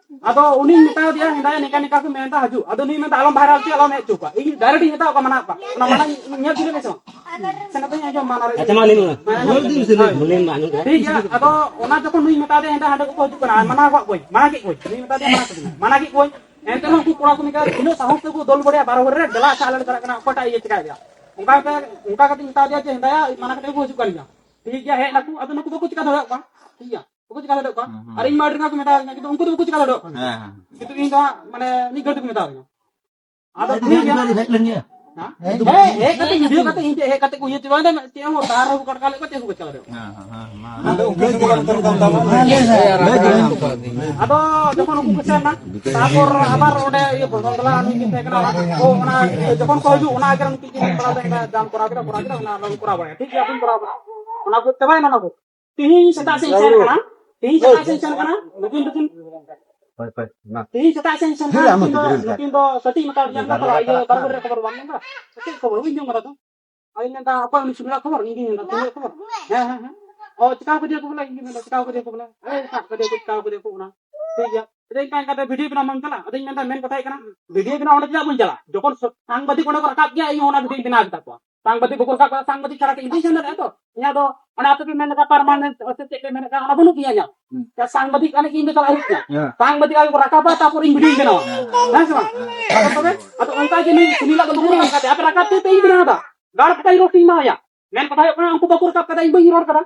ᱟᱫᱚ ᱩᱱᱤᱧ ᱢᱮᱛᱟ ᱫᱮᱭᱟ, ᱦᱮᱸᱫᱟᱭᱟ, ᱱᱤᱝᱠᱟ ᱱᱤᱝᱠᱟ ᱠᱚ ᱢᱮᱱᱫᱟ, ᱦᱤᱡᱩᱜ᱾ ᱟᱫᱚ ᱱᱩᱭ ᱢᱮᱱᱫᱟ, "ᱟᱞᱚᱢ ᱵᱷᱟᱭᱨᱟᱞ ᱦᱚᱪᱚᱭᱟ, ᱟᱞᱚᱢ ᱦᱮᱡ ᱦᱚᱪᱚ ᱠᱚᱣᱟ᱾" ᱤᱧ ᱰᱟᱭᱨᱮᱠᱴ ᱤᱧ ᱢᱮᱛᱟ ᱠᱚᱣᱟ, ᱢᱟᱱᱟ ᱠᱚᱣᱟ, ᱚᱱᱟ ᱢᱟᱱᱟ ᱧᱮᱞ ᱛᱤᱱᱟᱹᱜ ᱵᱮᱥ ᱵᱟᱝ? ᱥᱮ ᱱᱚᱛᱮᱧ ᱟᱸᱡᱚᱢ ᱢᱟ, ᱚᱱᱟ ᱨᱮ ᱟᱪᱪᱷᱟ, ᱢᱟ ᱞᱟᱹᱭ ᱢᱮ᱾ ᱦᱮᱸ, ᱟᱸᱡᱚᱢ ᱢᱮ᱾ ᱢᱩᱞᱤᱱ ᱢᱟ ᱟᱸᱡᱚᱢ ᱠᱟᱜ᱾ ᱴᱷᱤᱠ ᱜᱮᱭᱟ, ᱟᱫᱚ ᱚᱱᱟ ᱡᱚᱠᱷᱚᱱ ᱱᱩᱭ ᱢᱮᱛᱟ ᱫᱮᱭᱟ, ᱦᱮᱸᱫᱟ ᱦᱟᱸᱰᱮ ᱠᱚ ᱦᱤᱡᱩᱜ ᱠᱟᱱᱟ, ᱢᱟᱱᱟ ᱠᱟᱜ ᱠᱚᱣᱟᱹᱧ, ᱢᱟᱱᱟ ᱠᱮᱫ ᱠᱚᱣᱟᱹᱧ, ᱱᱩᱭ ᱢᱮᱛᱟ ᱫᱮᱭᱟ, ᱢᱟᱱᱟ ᱠᱮᱫ ᱠᱚᱣᱟᱹᱧ᱾ ᱮᱱᱛᱮ ᱨᱮᱦᱚᱸ ᱩᱱᱠᱩ ᱠᱚᱲᱟ ᱠᱚ ᱢᱮᱛᱟ ᱫᱮᱭᱟ, ᱛᱤᱱᱟᱹᱜ ᱥᱟᱦᱚᱥ ᱛᱮᱠᱚ ᱫᱚᱞ ᱵᱟᱲᱟᱭᱟ, ᱵᱟᱨᱚ ᱦᱚᱲ ᱨᱮ, ᱫᱮᱞᱟ ᱟᱪᱪᱷᱟ, ᱟᱞᱮ ᱞᱮ ᱪᱟᱞᱟᱜ ᱠᱟᱱᱟ, ᱚᱠᱚᱭᱴᱟᱜ ᱤᱭᱟᱹ ᱪᱮᱠᱟᱭ ᱫᱮᱭᱟ᱾ ᱚᱱᱠᱟ ᱠᱟᱛᱮ, ᱚᱱᱠᱟ ᱠᱟᱛᱮ ᱢᱮᱛᱟ ᱫᱮᱭᱟ ᱡᱮ, ᱦᱮᱸᱫᱟᱭᱟ, ᱢᱟᱱᱟ ᱠᱟᱛᱮ ᱠᱚ ᱦᱤᱡᱩᱜ ᱠᱟᱱ ᱜᱮᱭᱟ᱾ ᱴᱷᱤᱠ ᱜᱮᱭᱟ, ᱦᱮᱡ ᱱᱟᱠᱚ, ᱟᱫᱚ ᱱᱩᱠᱩ ᱵᱟᱠᱚ ᱪᱮᱠᱟ ᱫᱟᱲᱮᱭᱟᱜ ᱠᱚᱣᱟ, ᱴᱷᱤᱠ ᱜᱮᱭᱟ, ᱵᱟᱠᱚ ᱪᱮᱠᱟ ᱫᱟᱲᱮᱭᱟᱜ ᱠᱚᱣᱟ᱾ ᱦᱩᱸ, ᱦᱩᱸ᱾ ᱟᱨ ᱤᱧ ᱢᱟ ᱟᱹᱰᱤ ᱨᱟᱸᱜᱟᱣ ᱠᱚ ᱢᱮᱛᱟ ᱫᱤᱧᱟ, ᱠᱤᱱᱛᱩ ᱩᱱᱠᱩ ᱫᱚ ᱵᱟᱠᱚ ᱪᱮᱠᱟ ᱫᱟᱲᱮᱭᱟᱜ ᱠᱟᱱᱟ᱾ ᱦᱮᱸ, ᱦᱮᱸ᱾ ᱠᱤᱱᱛᱩ ᱤᱧ ᱫᱚ ᱦᱟᱸᱜ, ᱢᱟᱱᱮ, ᱢᱤᱫ ᱜᱷᱟᱹᱲᱤ ᱠᱚ ᱢᱮᱛᱟ ᱫᱤᱧᱟ᱾ ᱟᱫᱚ ᱟᱹᱰᱤ ᱴᱷᱤᱠ ᱜᱮᱭᱟ᱾ ᱜᱟᱱ ᱦᱮᱡ ᱞᱮᱱ ᱜᱮᱭᱟ᱾ ᱦᱮᱸ? ᱦᱮᱸ, ᱦᱮᱡ ᱠᱟᱛᱮ ᱵᱷᱤᱰᱤᱭᱳ ᱠᱟᱛᱮ ᱤᱧ ᱴᱷᱮᱡ ᱦᱮᱡ ᱠᱟᱛᱮ ᱠᱚ ᱤᱭᱟᱹ ᱦᱚᱪᱚ ᱵᱟᱝ ᱫᱟ, ᱪᱮᱫ ᱦᱚᱸ ᱛᱟᱨ ᱦᱚᱸ ᱠᱟᱴᱠᱟ ᱞᱮ ᱠᱚ ᱪᱮᱫ ᱦᱚᱸ ᱵᱟᱠᱚ ᱪᱟᱞᱟᱣ ᱫᱟᱲᱮᱭᱟᱜᱼᱟ᱾ ᱦᱮᱸ, ᱦᱮᱸ, ᱦᱮᱸ, ᱢᱟ᱾ ᱟᱫᱚ ᱩᱱᱠᱩ ᱜᱮ ᱵᱟᱝ ᱛᱟᱦᱮᱱ ᱠᱟᱱ ᱛᱟᱵᱚᱱᱟ᱾ ᱟᱫᱚ ᱡᱚᱠᱷᱚᱱ ᱩᱱᱠᱩ ᱠᱚ ᱥᱮᱱ ᱮᱱᱟ, ᱛᱟᱨᱯᱚᱨ ᱟᱵᱟᱨ ᱚᱸᱰᱮ ᱤᱭᱟᱹ ᱵᱚᱫᱚᱞ ᱱᱩᱭ ᱠᱤᱱ ᱛᱟᱦᱮᱸ ᱠᱟᱱᱟ, ᱚᱱᱟ ᱠᱚ, ᱚᱱᱟ ᱡᱚᱠᱷᱚᱱ ᱠᱚ ᱦᱤᱡᱩᱜ, ᱚᱱᱟ ᱜᱮ ᱢᱤᱫᱴᱤᱡ ᱡᱤᱱᱤᱥ ᱠᱚᱨᱟᱣ ᱫᱟ, ᱡᱟᱢ ᱠᱚᱨᱟᱣ ᱠᱮᱫᱟ, ᱠᱚᱨᱟᱣ ᱠᱮᱫᱟ, ᱚᱱᱟ ᱞᱟᱹᱜᱤᱫ ᱠᱚᱨᱟᱣ ᱵᱟᱲᱟᱭᱟ᱾ ᱴᱷᱤᱠ ᱜᱮᱭᱟ, ᱟᱵᱚᱱ ᱠᱚᱨᱟᱣ ᱵᱟᱲᱟᱭᱟ᱾ ᱚᱱᱟ ᱠᱚ ᱪᱟᱵᱟᱭᱮᱱᱟ, ᱚᱱᱟ ᱠᱚ᱾ ᱛᱤᱦᱤᱧ ᱥᱮᱛᱟᱜ ᱥᱮᱫ ᱤᱧ ᱥᱮᱱ ᱠᱟᱱᱟ, ᱛᱤᱦᱤᱧ ᱥᱮᱛᱟᱜ ᱥᱮᱫ ᱤᱧ ᱥᱮᱱ ᱠᱟᱱᱟ, ᱱᱩᱠᱤᱱ ᱫᱚᱠᱤᱱ, ᱦᱳᱭ, ᱦᱳᱭ, ᱢᱟ᱾ ᱛᱤᱦᱤᱧ ᱥᱮᱛᱟᱜ ᱥᱮᱫ ᱤᱧ ᱥᱮᱱ ᱦᱮᱸ, ᱠᱟᱱᱟ, ᱟᱢ ᱱᱩᱠᱤᱱ ᱫᱚ, ᱫᱚ ᱪᱮᱫ ᱱᱩᱠᱤᱱ ᱫᱚ ᱥᱟᱹᱛᱤᱧ ᱢᱮᱛᱟ ᱫᱤᱭᱟ, ᱤᱭᱟᱹ ᱵᱟᱨ ᱵᱟᱨ ᱨᱮ ᱠᱷᱚᱵᱚᱨ ᱵᱟᱝ ᱧᱟᱢ ᱠᱟᱱᱟ᱾ ᱪᱮᱫ ᱠᱷᱚᱵᱚᱨ? ᱵᱟᱹᱧ ᱟᱸᱡᱚᱢ ᱠᱟᱫᱟ ᱛᱚ᱾ ᱟᱫᱚᱧ ᱢᱮᱱᱫᱟ, ᱚᱠᱚᱭ ᱩᱱᱤ ᱥᱩᱱᱤᱞᱟᱜ ᱠᱷᱚᱵᱚᱨ? ᱤᱧ ᱜᱤᱧ ᱢᱮᱱᱫᱟ, ᱥᱩᱱᱤᱞᱟᱜ ᱠᱷᱚᱵᱚᱨ? ᱦᱮᱸ, ᱦᱮᱸ, ᱦᱮᱸ᱾ ᱚ, ᱪᱮᱠᱟᱣ ᱠᱟᱫᱮᱭᱟ ᱠᱚ ᱵᱚᱞᱮ? ᱤᱧ ᱜᱤᱧ ᱢᱮᱱᱫᱟ, ᱪᱮᱠᱟᱣ ᱠᱟᱫᱮᱭᱟ ᱠᱚ, ᱪᱮᱠᱟᱣ ᱠᱟᱫᱮᱭᱟ ᱠᱚ ᱚᱱᱟ᱾ ᱴᱷᱤᱠ ᱜᱮᱭᱟ᱾ ᱟᱫᱚ ᱤᱧ ᱠᱟᱱ ᱠᱟᱛᱮ ᱵᱷᱤᱰᱤᱭᱳ ᱵᱮᱱᱟᱣ ᱵᱟᱝ ᱪᱟᱞᱟᱜ? ᱟᱫᱚᱧ ᱢᱮᱱᱫᱟ, ᱢᱮᱱ ᱠᱟᱛᱷᱟ ᱦᱩᱭᱩᱜ ᱠᱟᱱᱟ, ᱵᱷᱤᱰᱤᱭᱳ ᱵᱮᱱᱟᱣ ᱚᱸᱰᱮ ᱪᱮᱫᱟᱜ ᱵᱟᱹᱧ ᱪᱟᱞᱟᱜ? ᱡᱚᱠᱷᱚᱱ ᱥᱟᱝᱵᱟᱫᱤᱠ ᱚᱸᱰᱮ ᱠᱚ ᱨᱟᱠᱟᱵ ᱜᱮᱭᱟ, ᱤᱧ ᱦᱚᱸ ᱚᱱᱟ ᱵᱷᱤᱰᱤᱭᱳᱧ ᱵᱮᱱᱟᱣ ᱠᱮᱫᱟ ᱠᱚᱣᱟ᱾ ᱥᱟᱝᱵᱟᱫᱤᱠ ᱵᱟᱠᱚ ᱨᱟᱠᱟᱵ ᱠᱟᱱᱟ, ᱥᱟᱝᱵᱟᱫᱤᱠ ᱪᱷᱟᱲᱟ ᱤᱧ ᱵᱟᱹᱧ ᱥᱮᱱ ᱫᱟᱲᱮᱭᱟᱜᱼᱟ ᱛᱚ᱾ ᱤᱧᱟᱹᱜ ᱫᱚ ᱚᱱᱟ ᱟᱯᱮ ᱯᱮ ᱢᱮᱱ ᱞᱮᱠᱟ ᱯᱟᱨᱢᱟᱱᱮᱱᱴ ᱥᱮ ᱪᱮᱫ ᱯᱮ ᱢᱮᱱ ᱞᱮᱠᱟ, ᱚᱱᱟ ᱵᱟᱹᱱᱩᱜ ᱛᱤᱧᱟ ᱤᱧᱟᱹᱜ᱾ ᱦᱩᱸ᱾ ᱥᱟᱝᱵᱟᱫᱤᱠ ᱠᱟᱱᱟ ᱤᱧ ᱫᱚ ᱪᱟᱞᱟᱜ ᱦᱩᱭᱩᱜ ᱛᱤᱧᱟ᱾ ᱦᱮᱸ᱾ ᱥᱟᱝᱵᱟᱫᱤᱠ ᱟᱜᱮ ᱠᱚ ᱨᱟᱠᱟᱵᱟ, ᱛᱟᱨᱯᱚᱨ ᱤᱧ ᱵᱷᱤᱰᱤᱭᱳᱧ ᱵᱮᱱᱟᱣᱟ᱾ ᱦᱮᱸ᱾ ᱦᱮᱸ ᱥᱮ ᱵᱟᱝ? ᱦᱮᱸ᱾ ᱛᱚᱵᱮ ᱟᱫᱚ ᱚᱱᱠᱟ ᱜᱮ ᱱᱩᱭ ᱥᱩᱱᱤᱞᱟᱜ ᱫᱚ ᱵᱟᱹᱱᱩᱜ ᱠᱟᱫ ᱛᱟᱭᱟ᱾ ᱟᱯᱮ ᱨᱟᱠᱟᱵ ᱯᱮ, ᱤᱧ ᱵᱮᱱᱟᱣ ᱮᱫᱟ᱾ ᱜᱟᱲ ᱠᱟᱴᱟ ᱤᱧ ᱨᱚᱥᱴ ᱤᱧ ᱮᱢᱟᱣᱟᱭᱟ᱾ ᱢᱮᱱ ᱠᱟᱛᱷᱟ ᱦᱩᱭᱩᱜ ᱠᱟᱱᱟ, ᱩᱱᱠᱩ ᱵᱟᱠᱚ ᱨᱟᱠᱟᱵ ᱠᱟᱫᱟ, ᱤᱧ ᱵᱟᱹᱧ ᱨᱚᱲ ᱠᱟᱫᱟ᱾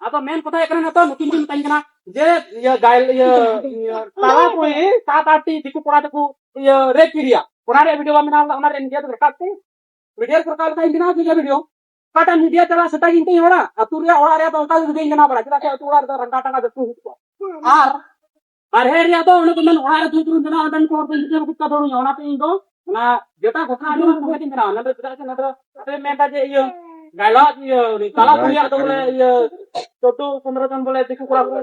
ᱟᱫᱚ ᱢᱮᱱ ᱠᱟᱛᱷᱟ ᱦᱩᱭᱩᱜ ᱠᱟᱱᱟ, ᱱᱤᱛᱚᱜ ᱱᱩᱠᱤᱱ ᱠᱤᱱ ᱢᱮᱛᱟᱧ ᱠᱟᱱᱟ ᱡᱮ, ᱤᱭᱟᱹ, ᱜᱟᱭ-, ᱤᱭᱟᱹ, ᱤᱭᱟᱹ, ᱛᱟᱞᱟ ᱠᱩᱲᱤ ᱥᱟᱛ ᱟᱴ ᱴᱤ ᱫᱤᱠᱩ ᱠᱚᱲᱟ ᱛᱮᱠᱚ, ᱤᱭᱟᱹ, ᱨᱮᱯ ᱠᱮᱫᱮᱭᱟ᱾ ᱚᱱᱟ ᱨᱮᱭᱟᱜ ᱵᱷᱤᱰᱤᱭᱳ ᱵᱟᱢ ᱵᱮᱱᱟᱣ ᱞᱮᱫᱟ, ᱚᱱᱟ ᱨᱮᱭᱟᱜ ᱢᱤᱰᱤᱭᱟ ᱛᱮ ᱨᱟᱠᱟᱵ ᱛᱮ, ᱢᱤᱰᱤᱭᱟ ᱨᱮ ᱨᱟᱠᱟᱵ ᱞᱮᱠᱷᱟᱱ ᱤᱧ ᱵᱮᱱᱟᱣ ᱠᱮᱫᱟ ᱵᱷᱤᱰᱤᱭᱳ᱾ ᱚᱠᱟᱴᱟᱜ ᱢᱤᱰᱤᱭᱟ ᱪᱟᱞᱟᱜ ᱥᱮᱴᱟ ᱜᱮ ᱤᱧ ᱦᱚᱲᱟ᱾ ᱟᱹᱛᱩ ᱨᱮᱭᱟᱜ ᱚᱲᱟᱜ ᱨᱮᱭᱟᱜ ᱫᱚ ᱚᱱᱠᱟ ᱜᱮ ᱵᱷᱤᱰᱤᱭᱳᱧ ᱵᱮᱱᱟᱣ ᱵᱟᱲᱟ, ᱪᱮᱫᱟᱜ ᱥᱮ ᱟᱹᱛᱩ ᱚᱲᱟᱜ ᱨᱮᱫᱚ ᱨᱟᱸᱜᱟ ᱴᱟᱸᱜᱟ ᱡᱟᱹᱥᱛᱤ ᱦᱩᱭᱩᱜ ᱠᱚᱣᱟ᱾ ᱟᱨ ᱵᱟᱨᱦᱮ ᱨᱮᱭᱟᱜ ᱫᱚ ᱚᱱᱮ ᱠᱚ ᱢᱮᱱ, ᱚᱲᱟᱜ ᱨᱮ ᱫᱩᱲᱩᱵ ᱫᱩᱲᱩᱵ ᱵᱮᱱᱟᱣ, ᱚᱸᱰᱮᱱ ᱠᱚ ᱦᱚᱲ ᱫᱚ ᱵᱷᱤᱰᱤᱭᱳ ᱵᱟᱠᱚ ᱫᱟᱲᱮᱭᱟᱜᱼᱟ᱾ ᱚᱱᱟᱛᱮ ᱤᱧ ᱫᱚ ᱚᱱᱟ ᱡᱮᱴᱟ ᱜᱷᱚᱴᱚᱱᱟ ᱟᱹᱰᱤ ᱢᱚᱡᱽ ᱵᱷᱟᱵᱮ ᱛᱤᱧ ᱵᱮᱱᱟᱣᱟ, ᱢᱮᱱᱫᱚ ᱪᱮᱫᱟᱜ ᱥᱮ ᱱᱚᱣᱟ ᱫᱚ ᱟᱯᱮ ᱢᱮᱱᱫᱟ ᱡᱮ ᱤᱭᱟᱹ ᱜᱟᱭᱞᱟ, ᱤᱭᱟᱹ ᱩᱱᱤ ᱛᱟᱞᱟ ᱠᱩᱲᱤᱭᱟᱜ ᱫᱚ ᱵᱚᱞᱮ ᱤᱭᱟᱹ ᱪᱳᱫᱽᱫᱳ ᱯᱚᱱᱫᱽᱨᱚ ᱡᱚᱱ ᱵᱚᱞᱮ ᱫᱤᱠᱩ ᱠᱚᱲᱟ ᱠᱚ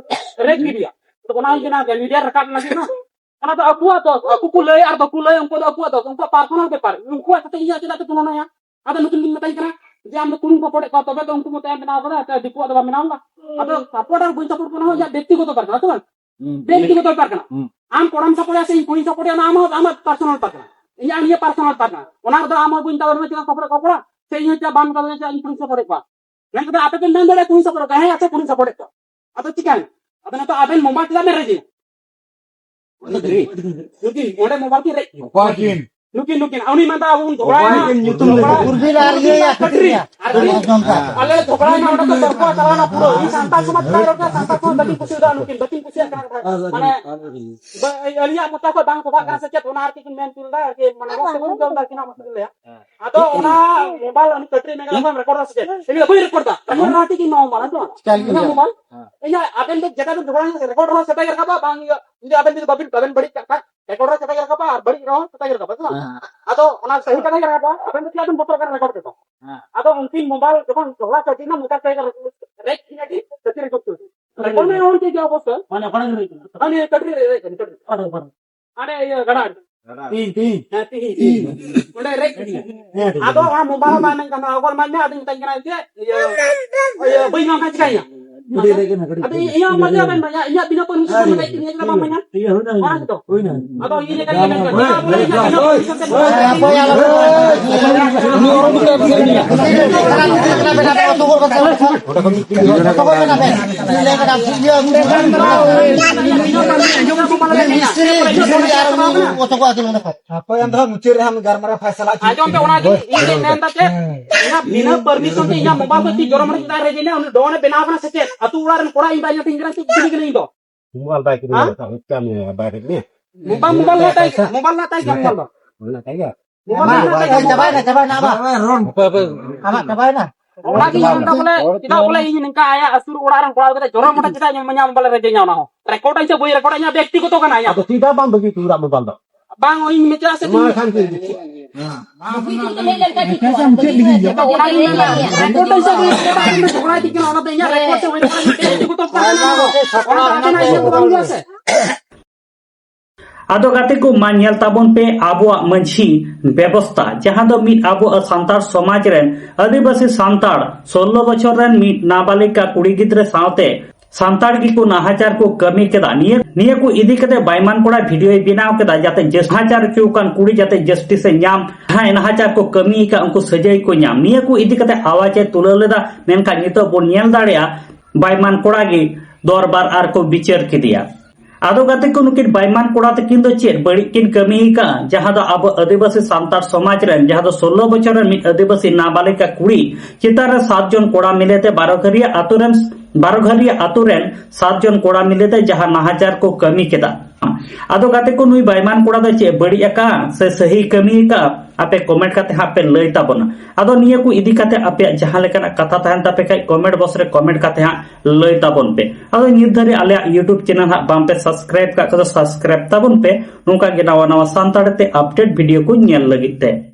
ᱨᱮᱯ ᱠᱮᱫᱮᱭᱟ᱾ ᱛᱚ ᱚᱱᱟ ᱦᱚᱸᱧ ᱵᱮᱱᱟᱣ ᱠᱮᱭᱟ, ᱢᱤᱰᱤᱭᱟ ᱨᱮ ᱨᱟᱠᱟᱵ ᱞᱟᱹᱜᱤᱫ ᱢᱟ᱾ ᱚᱱᱟ ᱫᱚ ᱟᱠᱚᱣᱟᱜ ᱫᱚᱥ, ᱟᱠᱚ ᱠᱚ ᱞᱟᱹᱭ ᱟᱨ ᱵᱟᱠᱚ ᱞᱟᱹᱭ, ᱩᱱᱠᱩ ᱫᱚ ᱟᱠᱚᱣᱟᱜ ᱫᱚᱥ, ᱩᱱᱠᱩᱣᱟᱜ ᱯᱟᱨᱥᱚᱱᱟᱞ ᱵᱮᱯᱟᱨ, ᱩᱱᱠᱩᱣᱟᱜ ᱥᱟᱛᱮ ᱤᱧᱟᱹᱜ ᱪᱮᱫᱟᱜ ᱯᱮ ᱛᱩᱞᱚᱱᱟᱭᱟ? ᱟᱫᱚ ᱱᱩᱠᱤᱱ ᱠᱤᱱ ᱢᱮᱛᱟᱧ ᱠᱟᱱᱟ ᱡᱮ ᱟᱢ ᱫᱚ ᱠᱩᱲᱤᱢ ᱥᱟᱯᱳᱨᱴᱮᱫ ᱠᱚᱣᱟ, ᱛᱚᱵᱮ ᱛᱚ ᱩᱱᱠᱩ ᱢᱚᱛᱚ ᱮᱢ ᱵᱮᱱᱟᱣ ᱠᱟᱫᱟ, ᱛᱚ ᱫᱤᱠᱩᱣᱟᱜ ᱫᱚ ᱵᱟᱢ ᱵᱮᱱᱟᱣ ᱞᱮᱫᱟ᱾ ᱟᱫᱚ ᱥᱟᱯᱳᱨᱴ ᱟᱨ ᱵᱟᱹᱧ ᱥᱟᱯᱳᱨᱴ ᱠᱚ, ᱚᱱᱟ ᱦᱚᱸ ᱤᱧᱟᱹᱜ ᱵᱮᱠᱛᱤᱜᱚᱛᱚ ᱵᱮᱯᱟᱨ ᱠᱟᱱᱟ, ᱥᱮ ᱵᱟᱝ? ᱦᱩᱸ᱾ ᱵᱮᱠᱛᱤᱜᱚᱛᱚ ᱵᱮᱯᱟᱨ ᱠᱟᱱᱟ᱾ ᱦᱩᱸ᱾ ᱟᱢ ᱠᱚᱲᱟᱢ ᱥᱟᱯᱳᱨᱴᱟ ᱥᱮ ᱤᱧ ᱠᱩᱲᱤᱧ ᱥᱟᱯᱳᱨᱴᱟ, ᱚᱱᱟ ᱟᱢᱟᱜ, ᱟᱢᱟᱜ ᱯᱟᱨᱥᱚᱱᱟᱞ ᱵᱮᱯᱟᱨ ᱠᱟᱱᱟ, ᱤᱧᱟᱹᱜ ᱱᱤᱭᱟᱹ ᱯᱟᱨᱥᱚᱱᱟᱞ ᱵᱮᱯᱟᱨ ᱠᱟᱱᱟ᱾ ᱚᱱᱟ ᱨᱮᱫᱚ ᱟᱢ ᱦᱚᱸ ᱵᱟᱹᱧ ᱢᱮᱛᱟᱫ ᱢᱮᱭᱟ ᱪᱮᱫᱟᱜ ᱥᱟᱯᱳᱨᱴ ᱠᱚ ᱠᱚᱲᱟ, ᱥᱮ ᱤᱧ ᱦᱚᱸ ᱪᱮᱫᱟᱜ ᱵᱟᱢ ᱢᱮᱛᱟᱫ ᱢᱮᱭᱟ ᱪᱮᱫᱟᱜ ᱤᱧ ᱠᱩᱲᱤᱧ ᱥᱟᱯᱳᱨᱴ ᱠᱚᱣᱟ᱾ ᱢᱮᱱ ᱠᱟᱛᱮ ᱟᱯᱮ ᱯᱮ ᱢᱮᱱ ᱫᱟᱲᱮᱭᱟᱜᱼᱟ ᱠᱩᱲᱤᱧ ᱥᱟᱯᱳᱨᱴ ᱠᱚᱣᱟ, ᱦᱮᱸ ᱟᱪᱪᱷᱟ ᱠᱩᱲᱤᱧ ᱥᱟᱯᱳᱨᱴ ᱠᱚᱣᱟ᱾ ᱟᱫᱚ ᱪᱤᱠᱟᱹᱭᱮᱱᱟ? ᱟᱫᱚ ᱱᱤᱛᱚᱜ ᱟᱵᱮᱱ ᱢᱳᱵᱟᱭᱤᱞ ᱪᱮᱫᱟᱜ ᱵᱮᱱ ᱨᱮᱡᱤᱭᱟ? ᱡᱩᱫᱤ ᱚᱸᱰᱮ ᱢᱳᱵᱟᱭᱤᱞ ᱠᱤᱱ ᱨᱮᱡ ᱠᱮᱭᱟ᱾ ᱚᱠᱚᱭ ᱠᱤᱱ? ᱱᱩᱠᱤᱱ, ᱱᱩᱠᱤᱱ, ᱩᱱᱤ ᱢᱮᱱᱫᱟ, ᱟᱵᱚ ᱵᱚᱱ ᱡᱷᱚᱜᱽᱲᱟᱭᱟ᱾ ᱚᱠᱚᱭ ᱠᱤᱱ ᱧᱩᱛᱩᱢ ᱞᱮᱫᱟ? ᱩᱨᱵᱤᱞ ᱟᱨ ᱤᱭᱟᱹ ᱭᱟ, ᱠᱟᱹᱴᱨᱤ᱾ ᱠᱟᱹᱴᱨᱤ᱾ ᱟᱨ ᱟᱸᱡᱚᱢ ᱠᱟᱜ᱾ ᱟᱞᱮ ᱞᱮ ᱡᱷᱚᱜᱽᱲᱟᱭᱮᱱᱟ, ᱚᱸᱰᱮ ᱫᱚ ᱛᱚᱨᱠᱚ ᱪᱟᱞᱟᱣᱱᱟ ᱯᱩᱨᱟᱹ᱾ ᱤᱧ ᱥᱟᱱᱛᱟᱲ ᱥᱚᱢᱟᱡᱽ ᱨᱮᱱᱟᱜ ᱨᱚᱲ ᱠᱟᱱᱟ, ᱥᱟᱱᱛᱟᱲ ᱥᱚᱢᱟᱡᱽ ᱵᱟᱹᱠᱤᱱ ᱠᱩᱥᱤᱭᱟᱫᱟ, ᱱᱩᱠᱤᱱ ᱵᱟᱹᱠᱤᱱ ᱠᱩᱥᱤᱭᱟᱜ ᱠᱟᱱᱟ᱾ ᱢᱟᱱᱮ, ᱵᱟ-, ᱟᱹᱞᱤᱧᱟᱜ ᱢᱚᱛᱟ ᱠᱷᱚᱱ ᱵᱟᱝ ᱥᱚᱵᱷᱟᱜ ᱠᱟᱱᱟ ᱥᱮ ᱪᱮᱫ, ᱚᱱᱟ ᱟᱨᱠᱤ ᱠᱤᱱ ᱢᱮᱱ ᱦᱚᱪᱚ ᱞᱮᱫᱟ, ᱟᱨᱠᱤ, ᱢᱟᱱᱮ, ᱨᱚᱲ ᱛᱮᱵᱚᱱ ᱡᱚᱢ ᱮᱫᱟ, ᱟᱹᱠᱤᱱᱟᱜ ᱢᱚᱛᱟ ᱠᱤᱱ ᱞᱟᱹᱭᱟ᱾ ᱟᱫᱚ ᱚᱱᱟ ᱢᱳᱵᱟᱭᱤᱞ ᱩᱱᱤ ᱠᱟᱹᱴᱨᱤ ᱢᱮᱱ ᱠᱟᱫᱟ, ᱨᱮᱠᱚᱨᱰ ᱥᱮ ᱪᱮᱫ? ᱤᱧ ᱫᱚ ᱵᱟᱹᱧ ᱨᱮᱠᱚᱨᱰ ᱫᱟ, ᱨᱮᱠᱚᱨᱰ ᱨᱮᱱᱟᱜ ᱪᱮᱫ ᱤᱧ ᱮᱢᱟᱢᱟ, ᱵᱟᱹᱱᱩᱜᱼᱟ᱾ ᱪᱤᱠᱟ ᱞᱟᱹᱜᱤᱫ ᱤᱧᱟᱹᱜ ᱢᱳᱵᱟᱭᱤᱞ, ᱤᱧᱟᱹᱜ, ᱟᱵᱮᱱ ᱫᱚ ᱡᱮᱴᱟ ᱵᱮᱱ ᱡᱷᱚᱜᱽᱲᱟ ᱨᱮᱠᱚᱨᱰ ᱨᱮᱦᱚᱸ ᱥᱮᱴᱟᱜ ᱜᱮ ᱨᱟᱠᱟᱵᱟ, ᱵᱟᱝ ᱤᱭᱟᱹ, ᱡᱩᱫᱤ ᱟᱵᱮᱱ ᱡᱩᱫᱤ ᱵᱟᱵᱮᱱ, ᱵᱟᱵᱮᱱ ᱵᱟᱹᱲᱤᱡ ᱠᱟᱜ ᱠᱷᱟᱡ, ᱨᱮᱠᱚᱨᱰ ᱨᱮᱦᱚᱸ ᱥᱮᱴᱟᱜ ᱜᱮ ᱨᱟᱠᱟᱵᱟ, ᱵᱟᱹᱲᱤᱡ ᱨᱮᱦᱚᱸ ᱥᱮᱴᱟᱜ ᱜᱮ ᱨᱟᱠᱟᱵᱟ, ᱥᱮ ᱵᱟᱝ? ᱦᱮᱸ᱾ ᱟᱫᱚ ᱚᱱᱟ ᱥᱟᱹᱦᱤ ᱠᱟᱛᱷᱟ ᱜᱮ ᱨᱟᱠᱟᱵᱟ, ᱟᱵᱮᱱ ᱫᱚ ᱪᱮᱫᱟᱜ ᱵᱮᱱ ᱵᱚᱛᱚᱨ ᱠᱟᱱᱟ ᱨᱮᱠᱚᱨᱰ ᱨᱮᱫᱚ? ᱦᱮᱸ᱾ ᱟᱫᱚ ᱩᱱᱠᱤᱱ ᱢᱳᱵᱟᱭᱤᱞ ᱡᱚᱠᱷᱚᱱ ᱡᱷᱚᱜᱽᱲᱟ ᱥᱟᱹᱨᱫᱤ ᱮᱱᱟ, ᱢᱳᱵᱟᱭᱤᱞ ᱛᱮᱜᱮ ᱨᱮᱠᱚᱨᱰ, ᱨᱮᱠ ᱠᱤᱱᱟ ᱠᱤᱱ, ᱥᱟᱹᱨᱫᱤ ᱨᱮᱠᱚᱨᱰ ᱠᱤᱱᱟ᱾ ᱨᱮᱠᱚᱨᱰ ᱢᱮ ᱮᱢᱚᱱ ᱪᱮᱫ ᱜᱮ ᱚᱵᱚᱥᱛᱟ᱾ ᱢᱟᱱᱮ ᱚᱠᱟᱴᱟᱜ ᱨᱮᱠᱚᱨᱰ? ᱟᱨ ᱱᱤᱭᱟᱹ ᱠᱟᱹᱴᱤᱡ ᱨᱮ ᱨᱮᱠᱚᱨᱰ, ᱨᱮᱠᱚᱨᱰ᱾ ᱚᱠᱟᱴᱟᱜ, ᱚᱠᱟᱴᱟᱜ? ᱦᱟᱸᱰᱮ ᱤᱭᱟᱹ ᱜᱟᱰᱟ ᱟᱲᱮ᱾ ᱛᱤᱦᱤᱧ, ᱛᱤᱦᱤᱧ᱾ ᱦᱮᱸ, ᱛᱤᱦᱤᱧ, ᱛᱤᱦᱤᱧ᱾ ᱚᱸᱰᱮ ᱨᱮᱠ ᱠᱤᱱᱟ᱾ ᱦᱮᱸ, ᱟᱫᱚ ᱚᱱᱟ ᱢᱳᱵᱟᱭᱤᱞ ᱵᱟᱭ ᱢᱮᱱ ᱠᱟᱱᱟ, ᱚᱠᱚᱭ ᱢᱮᱱ ᱢᱮ, ᱟᱫᱚᱧ ᱢᱮᱛᱟᱧ ᱠᱟᱱᱟ ᱡᱮ, ᱤᱭᱟᱹ, ᱤᱭᱟᱹ, ᱵᱟᱹᱧ ᱮᱢᱟᱢ ᱠᱷᱟᱱ ᱪᱤᱠᱟᱹᱭᱮᱱᱟ? ᱟᱹᱰᱤ ᱨᱮᱜᱮ ᱱᱟ, ᱠᱟᱹᱴᱤᱡ ᱟᱫᱚ ᱤᱧᱟᱹᱜ ᱢᱚᱛᱮ ᱟᱵᱮᱱ ᱢᱮᱱᱟ, ᱤᱧᱟᱹᱜ ᱵᱤᱱᱟᱹ ᱯᱟᱨᱢᱤᱥᱚᱱ ᱛᱮ ᱢᱮᱱᱟ, ᱤᱧ ᱪᱮᱫᱟᱜ ᱵᱟᱢ ᱢᱮᱱᱟ? ᱤᱭᱟᱹ ᱦᱩᱭᱱᱟ, ᱚᱱᱟ ᱜᱮᱛᱚ᱾ ᱦᱩᱭᱱᱟ᱾ ᱟᱫᱚ ᱤᱧ ᱞᱮᱠᱟ ᱜᱮ ᱢᱮᱱ ᱠᱟᱱᱟ, ᱵᱚᱞᱮ ᱤᱧᱟᱹᱜ ᱵᱤᱱᱟᱹ ᱯᱟᱨᱢᱤᱥᱚᱱ ᱛᱮ ᱦᱟᱯᱳᱭ, ᱟᱞᱚ ᱯᱮ ᱨᱚᱲᱟ᱾ ᱢᱤᱥᱛᱨᱤ, ᱢᱤᱥᱛᱨᱤ ᱟᱨ ᱩᱱᱤ ᱚᱪᱚᱜᱚᱜᱼᱟ ᱠᱤᱱ ᱚᱸᱰᱮ ᱠᱷᱚᱱ᱾ ᱦᱟᱯᱳᱭ, ᱟᱢ ᱫᱚ ᱢᱩᱪᱟᱹᱫ ᱨᱮ ᱟᱢ ᱜᱟᱞᱢᱟᱨᱟᱣ ᱯᱷᱟᱭᱥᱟᱞᱟ ᱦᱚᱪᱚ ᱟᱸᱡᱚᱢ ᱯᱮ, ᱚᱱᱟ ᱜᱮ ᱤᱧ ᱫᱚᱧ ᱢᱮᱱ ᱫᱟ ᱪᱮᱫ? ᱤᱧᱟᱹᱜ ᱵᱤᱱᱟᱹ ᱯᱟᱨᱢᱤᱥᱚᱱ ᱛᱮ ᱤᱧᱟᱹᱜ ᱢᱳᱵᱟᱭᱤᱞ ᱫᱚ ᱛᱤ ᱡᱚᱨᱚ ᱢᱟᱹᱨᱤᱪ ᱫᱟᱨᱮ ᱨᱮ ᱡᱮᱱᱟ, ᱩᱱᱤ ᱰᱚᱱ ᱮ ᱵᱮᱱᱟᱣ ᱠᱟᱱᱟ ᱥᱮ ᱪᱮᱫ? ᱟᱹᱛᱩ ᱚᱲᱟᱜ ᱨᱮᱱ ᱠᱚᱲᱟ ᱤᱧ ᱵᱟᱭ ᱧᱮᱞ ᱴᱷᱤᱠ ᱠᱟᱱᱟ, ᱪᱮᱫ ᱠᱩᱞᱤ ᱠᱟᱱᱟ ᱤᱧ ᱫᱚ? ᱢᱳᱵᱟᱭᱤᱞ ᱵᱟᱭ ᱠᱤᱨᱤᱧ ᱦᱮᱸ? ᱞᱮᱫᱟ, ᱦᱩᱭᱩᱜ ᱠᱟᱱ ᱜᱮᱭᱟ, ᱵᱟᱭ ᱨᱮ ᱜᱮ᱾ ᱢᱳᱵᱟᱭᱤᱞ ᱢᱟ ᱛᱟᱭ, ᱢᱳᱵᱟᱭᱤᱞ ᱢᱟ ᱛᱟᱭ ᱜᱮ ᱢᱳᱵᱟᱭᱤᱞ ᱫᱚ᱾ ᱚᱱᱟ ᱛᱟᱭ ᱜᱮ᱾ ᱢᱳᱵᱟᱭᱤᱞ ᱢᱟ ᱢᱟ ᱛᱟᱭ ᱜᱮ᱾ ᱪᱟᱵᱟᱭᱱᱟ, ᱪᱟᱵᱟᱭᱱᱟ, ᱟᱢᱟᱜ᱾ ᱦᱟᱯᱳᱭ, ᱦᱟᱯᱳᱭ, ᱨᱚᱲ᱾ ᱟᱢᱟᱜ ᱪᱟᱵᱟᱭᱱᱟ᱾ ᱚᱱᱟ ᱜᱮ ᱤᱧ ᱢᱮᱱᱫᱟ ᱵᱚᱞᱮ, ᱪᱮᱫᱟᱜ ᱵᱚᱞᱮ ᱤᱧ ᱱᱤᱝᱠᱟ ᱟᱭᱟᱜ ᱟᱹᱥᱩᱨ ᱚᱲᱟᱜ ᱨᱮᱱ ᱠᱚᱲᱟ ᱜᱤᱫᱽᱨᱟᱹ ᱡᱚᱨᱚ ᱢᱚᱴᱟ ᱪᱮᱫᱟᱜ ᱤᱧ ᱢᱟᱧᱟ ᱢᱳᱵᱟᱭᱤᱞ ᱨᱮ ᱡᱮᱧᱟ ᱚᱱᱟ ᱦᱚᱸ? ᱨᱮᱠᱚᱨᱰ ᱟᱹᱧ ᱥᱮ ᱵᱟᱹᱧ ᱨᱮᱠᱚᱨᱰ ᱟᱹᱧ, ᱤᱧᱟᱹᱜ ᱵᱮᱠᱛᱤᱜᱚᱛᱚ ᱠᱟᱱᱟ ᱤᱧᱟᱹᱜ᱾ ᱟᱫᱚ ᱪᱮᱫᱟᱜ ᱵᱟᱢ ᱵᱟᱹᱜᱤ ᱦᱚᱴᱚ ᱟᱜ ᱢᱳᱵᱟᱭᱤᱞ ᱫᱚ? ᱵᱟᱝ, ᱤᱧ ᱢᱮᱛᱟᱜ ᱥᱮ ᱢᱟ ᱠᱷᱟᱱ ᱪᱮᱫ? ᱟᱫᱚ ᱚᱱᱟ ᱜᱮ ᱢᱮᱱᱫᱟ, ᱨᱮᱠᱚᱨᱰ ᱟᱹᱧ ᱥᱮ ᱵᱟᱹᱧ ᱨᱮᱠᱚᱨᱰ ᱟᱹᱧ, ᱡᱷᱚᱜᱽᱲᱟ ᱤᱫᱤᱜ ᱠᱟᱱᱟ, ᱚᱱᱟ ᱫᱚ ᱤᱧᱟᱹᱜ ᱨᱮᱠᱚᱨᱰ ᱥᱮ ᱵᱟᱹᱧ ᱨᱮᱠᱚᱨᱰ ᱟᱹᱧ, ᱵᱮᱠᱛᱤᱜᱚᱛᱚ ᱠᱟᱱᱟ ᱚᱱᱟ ᱫᱚ᱾ ᱚᱱᱟ ᱫᱚ ᱟᱵᱮᱱᱟᱜ ᱤᱭᱟᱹ ᱫᱚ ᱵᱟᱝ ᱦᱩᱭᱩᱜᱼᱟ ᱥᱮ? ᱟᱫᱚ ᱜᱟᱛᱮ ᱠᱚ, ᱢᱟ ᱧᱮᱞ ᱛᱟᱵᱚᱱ ᱯᱮ ᱟᱵᱚᱣᱟᱜ ᱢᱟᱹᱡᱷᱤ ᱵᱮᱵᱚᱥᱛᱟ, ᱡᱟᱦᱟᱸ ᱫᱚ ᱢᱤᱫ ᱟᱵᱚᱣᱟᱜ ᱥᱟᱱᱛᱟᱲ ᱥᱚᱢᱟᱡᱽ ᱨᱮᱱ ᱟᱹᱫᱤᱵᱟᱹᱥᱤ ᱥᱟᱱᱛᱟᱲ ᱥᱳᱞᱞᱳ ᱵᱚᱪᱷᱚᱨ ᱨᱮᱱ ᱢᱤᱫ ᱱᱟᱵᱟᱞᱤᱠᱟ ᱠᱩᱲᱤ ᱜᱤᱫᱽᱨᱟᱹ ᱥᱟᱶᱛᱮ ᱥᱟᱱᱛᱟᱲ ᱜᱮᱠᱚ ᱱᱟᱦᱟᱪᱟᱨ ᱠᱚ ᱠᱟᱹᱢᱤ ᱠᱮᱫᱟ᱾ ᱱᱤᱭᱟᱹ, ᱱᱤᱭᱟᱹ ᱠᱚ ᱤᱫᱤ ᱠᱟᱛᱮ ᱵᱟᱭᱢᱟᱱ ᱠᱚᱲᱟ ᱵᱷᱤᱰᱤᱭᱳᱭ ᱵᱮᱱᱟᱣ ᱠᱮᱫᱟ, ᱡᱟᱛᱮ ᱡᱟᱹᱥ-, ᱱᱟᱦᱟᱪᱟᱨ ᱦᱚᱪᱚ ᱟᱠᱟᱱ ᱠᱩᱲᱤ ᱡᱟᱛᱮ ᱡᱟᱥᱴᱤᱥ ᱮ ᱧᱟᱢ, ᱡᱟᱦᱟᱸᱭ ᱱᱟᱦᱟᱪᱟᱨ ᱠᱚ ᱠᱟᱹᱢᱤ ᱟᱠᱟᱫ ᱩᱱᱠᱩ ᱥᱟᱹᱡᱟᱹᱭ ᱠᱚ ᱧᱟᱢ᱾ ᱱᱤᱭᱟᱹ ᱠᱚ ᱤᱫᱤ ᱠᱟᱛᱮ ᱟᱣᱟᱡᱽ ᱮ ᱛᱩᱞᱟᱹᱣ ᱞᱮᱫᱟ, ᱢᱮᱱᱠᱷᱟᱱ ᱱᱤᱛᱚᱜ ᱵᱚᱱ ᱧᱮᱞ ᱫᱟᱲᱮᱭᱟᱜᱼᱟ, ᱵᱟᱭᱢᱟᱱ ᱠᱚᱲᱟ ᱜᱮ ᱫᱚᱨᱵᱟᱨ ᱟᱨ ᱠᱚ ᱵᱤᱪᱟᱹᱨ ᱠᱮᱫᱮᱭᱟ᱾ ᱟᱫᱚ ᱜᱟᱛᱮ ᱠᱚ, ᱱᱩᱠᱤᱱ ᱵᱟᱭᱢᱟᱱ ᱠᱚᱲᱟ ᱛᱟᱹᱠᱤᱱ ᱫᱚ ᱪᱮᱫ ᱵᱟᱹᱲᱤᱡ ᱠᱤᱱ ᱠᱟᱹᱢᱤ ᱟᱠᱟᱫᱼᱟ, ᱡᱟᱦᱟᱸ ᱫᱚ ᱟᱵᱚ ᱟᱹᱫᱤᱵᱟᱹᱥᱤ ᱥᱟᱱᱛᱟᱲ ᱥᱚᱢᱟᱡᱽ ᱨᱮᱱ, ᱡᱟᱦᱟᱸ ᱫᱚ ᱥᱳᱞᱞᱳ ᱵᱚᱪᱷᱚᱨ ᱨᱮᱱ ᱢᱤᱫ ᱟᱹᱫᱤᱵᱟᱹᱥᱤ ᱱᱟᱵᱟᱞᱤᱠᱟ ᱠᱩᱲᱤ ᱪᱮᱛᱟᱱ ᱨᱮ ᱥᱟᱛ ᱡᱚᱱ ᱠᱚᱲᱟ ᱢᱤᱞᱮᱛᱮ ᱵᱟᱨᱚᱜᱷᱟᱹᱨᱤᱭᱟᱹ ᱟᱛᱳ ᱨᱮᱱ, ᱵᱟᱨᱚᱜᱷᱟᱹᱨᱤᱭᱟᱹ ᱟᱛᱳ ᱨᱮᱱ ᱥᱟᱛ ᱡᱚᱱ ᱠᱚᱲᱟ ᱢᱤᱞᱮᱛᱮ ᱡᱟᱦᱟᱸ ᱱᱟᱦᱟᱪᱟᱨ ᱠᱚ ᱠᱟᱹᱢᱤ ᱠᱮᱫᱟ᱾ ᱟᱫᱚ ᱜᱟᱛᱮ ᱠᱚ, ᱱᱩᱭ ᱵᱟᱭᱢᱟᱱ ᱠᱚᱲᱟ ᱫᱚ ᱪᱮᱫ ᱵᱟᱹᱲᱤᱡ ᱟᱠᱟᱫᱼᱟ ᱥᱮ ᱥᱟᱹᱦᱤ ᱠᱟᱹᱢᱤ ᱟᱠᱟᱫᱼᱟ? ᱟᱯᱮ comment ᱠᱟᱛᱮ ᱦᱟᱸᱜ ᱯᱮ ᱞᱟᱹᱭ ᱛᱟᱵᱚᱱᱟ᱾ ᱟᱫᱚ ᱱᱤᱭᱟᱹ ᱠᱚ ᱤᱫᱤ ᱠᱟᱛᱮ ᱟᱯᱮᱭᱟᱜ ᱡᱟᱦᱟᱸ ᱞᱮᱠᱟᱱᱟᱜ ᱠᱟᱛᱷᱟ ᱛᱟᱦᱮᱱ ᱛᱟᱯᱮ ᱠᱷᱟᱡ, comment box ᱨᱮ comment ᱠᱟᱛᱮ ᱦᱟᱸᱜ ᱞᱟᱹᱭ ᱛᱟᱵᱚᱱ ᱯᱮ᱾ ᱟᱫᱚ ᱱᱤᱛ ᱫᱷᱟᱹᱨᱤᱡ ᱟᱞᱮᱭᱟᱜ YouTube channel ᱦᱟᱸᱜ ᱵᱟᱝ ᱯᱮ subscribe ᱠᱟᱜ ᱠᱷᱟᱡ ᱫᱚ subscribe ᱛᱟᱵᱚᱱ ᱯᱮ, ᱱᱚᱝᱠᱟ ᱜᱮ ᱱᱟᱣᱟ ᱱᱟᱣᱟ ᱥᱟᱱᱛᱟᱲᱤ ᱛᱮ update video ᱠᱚ ᱧᱮᱞ ᱞᱟᱹᱜᱤᱫ ᱛᱮ᱾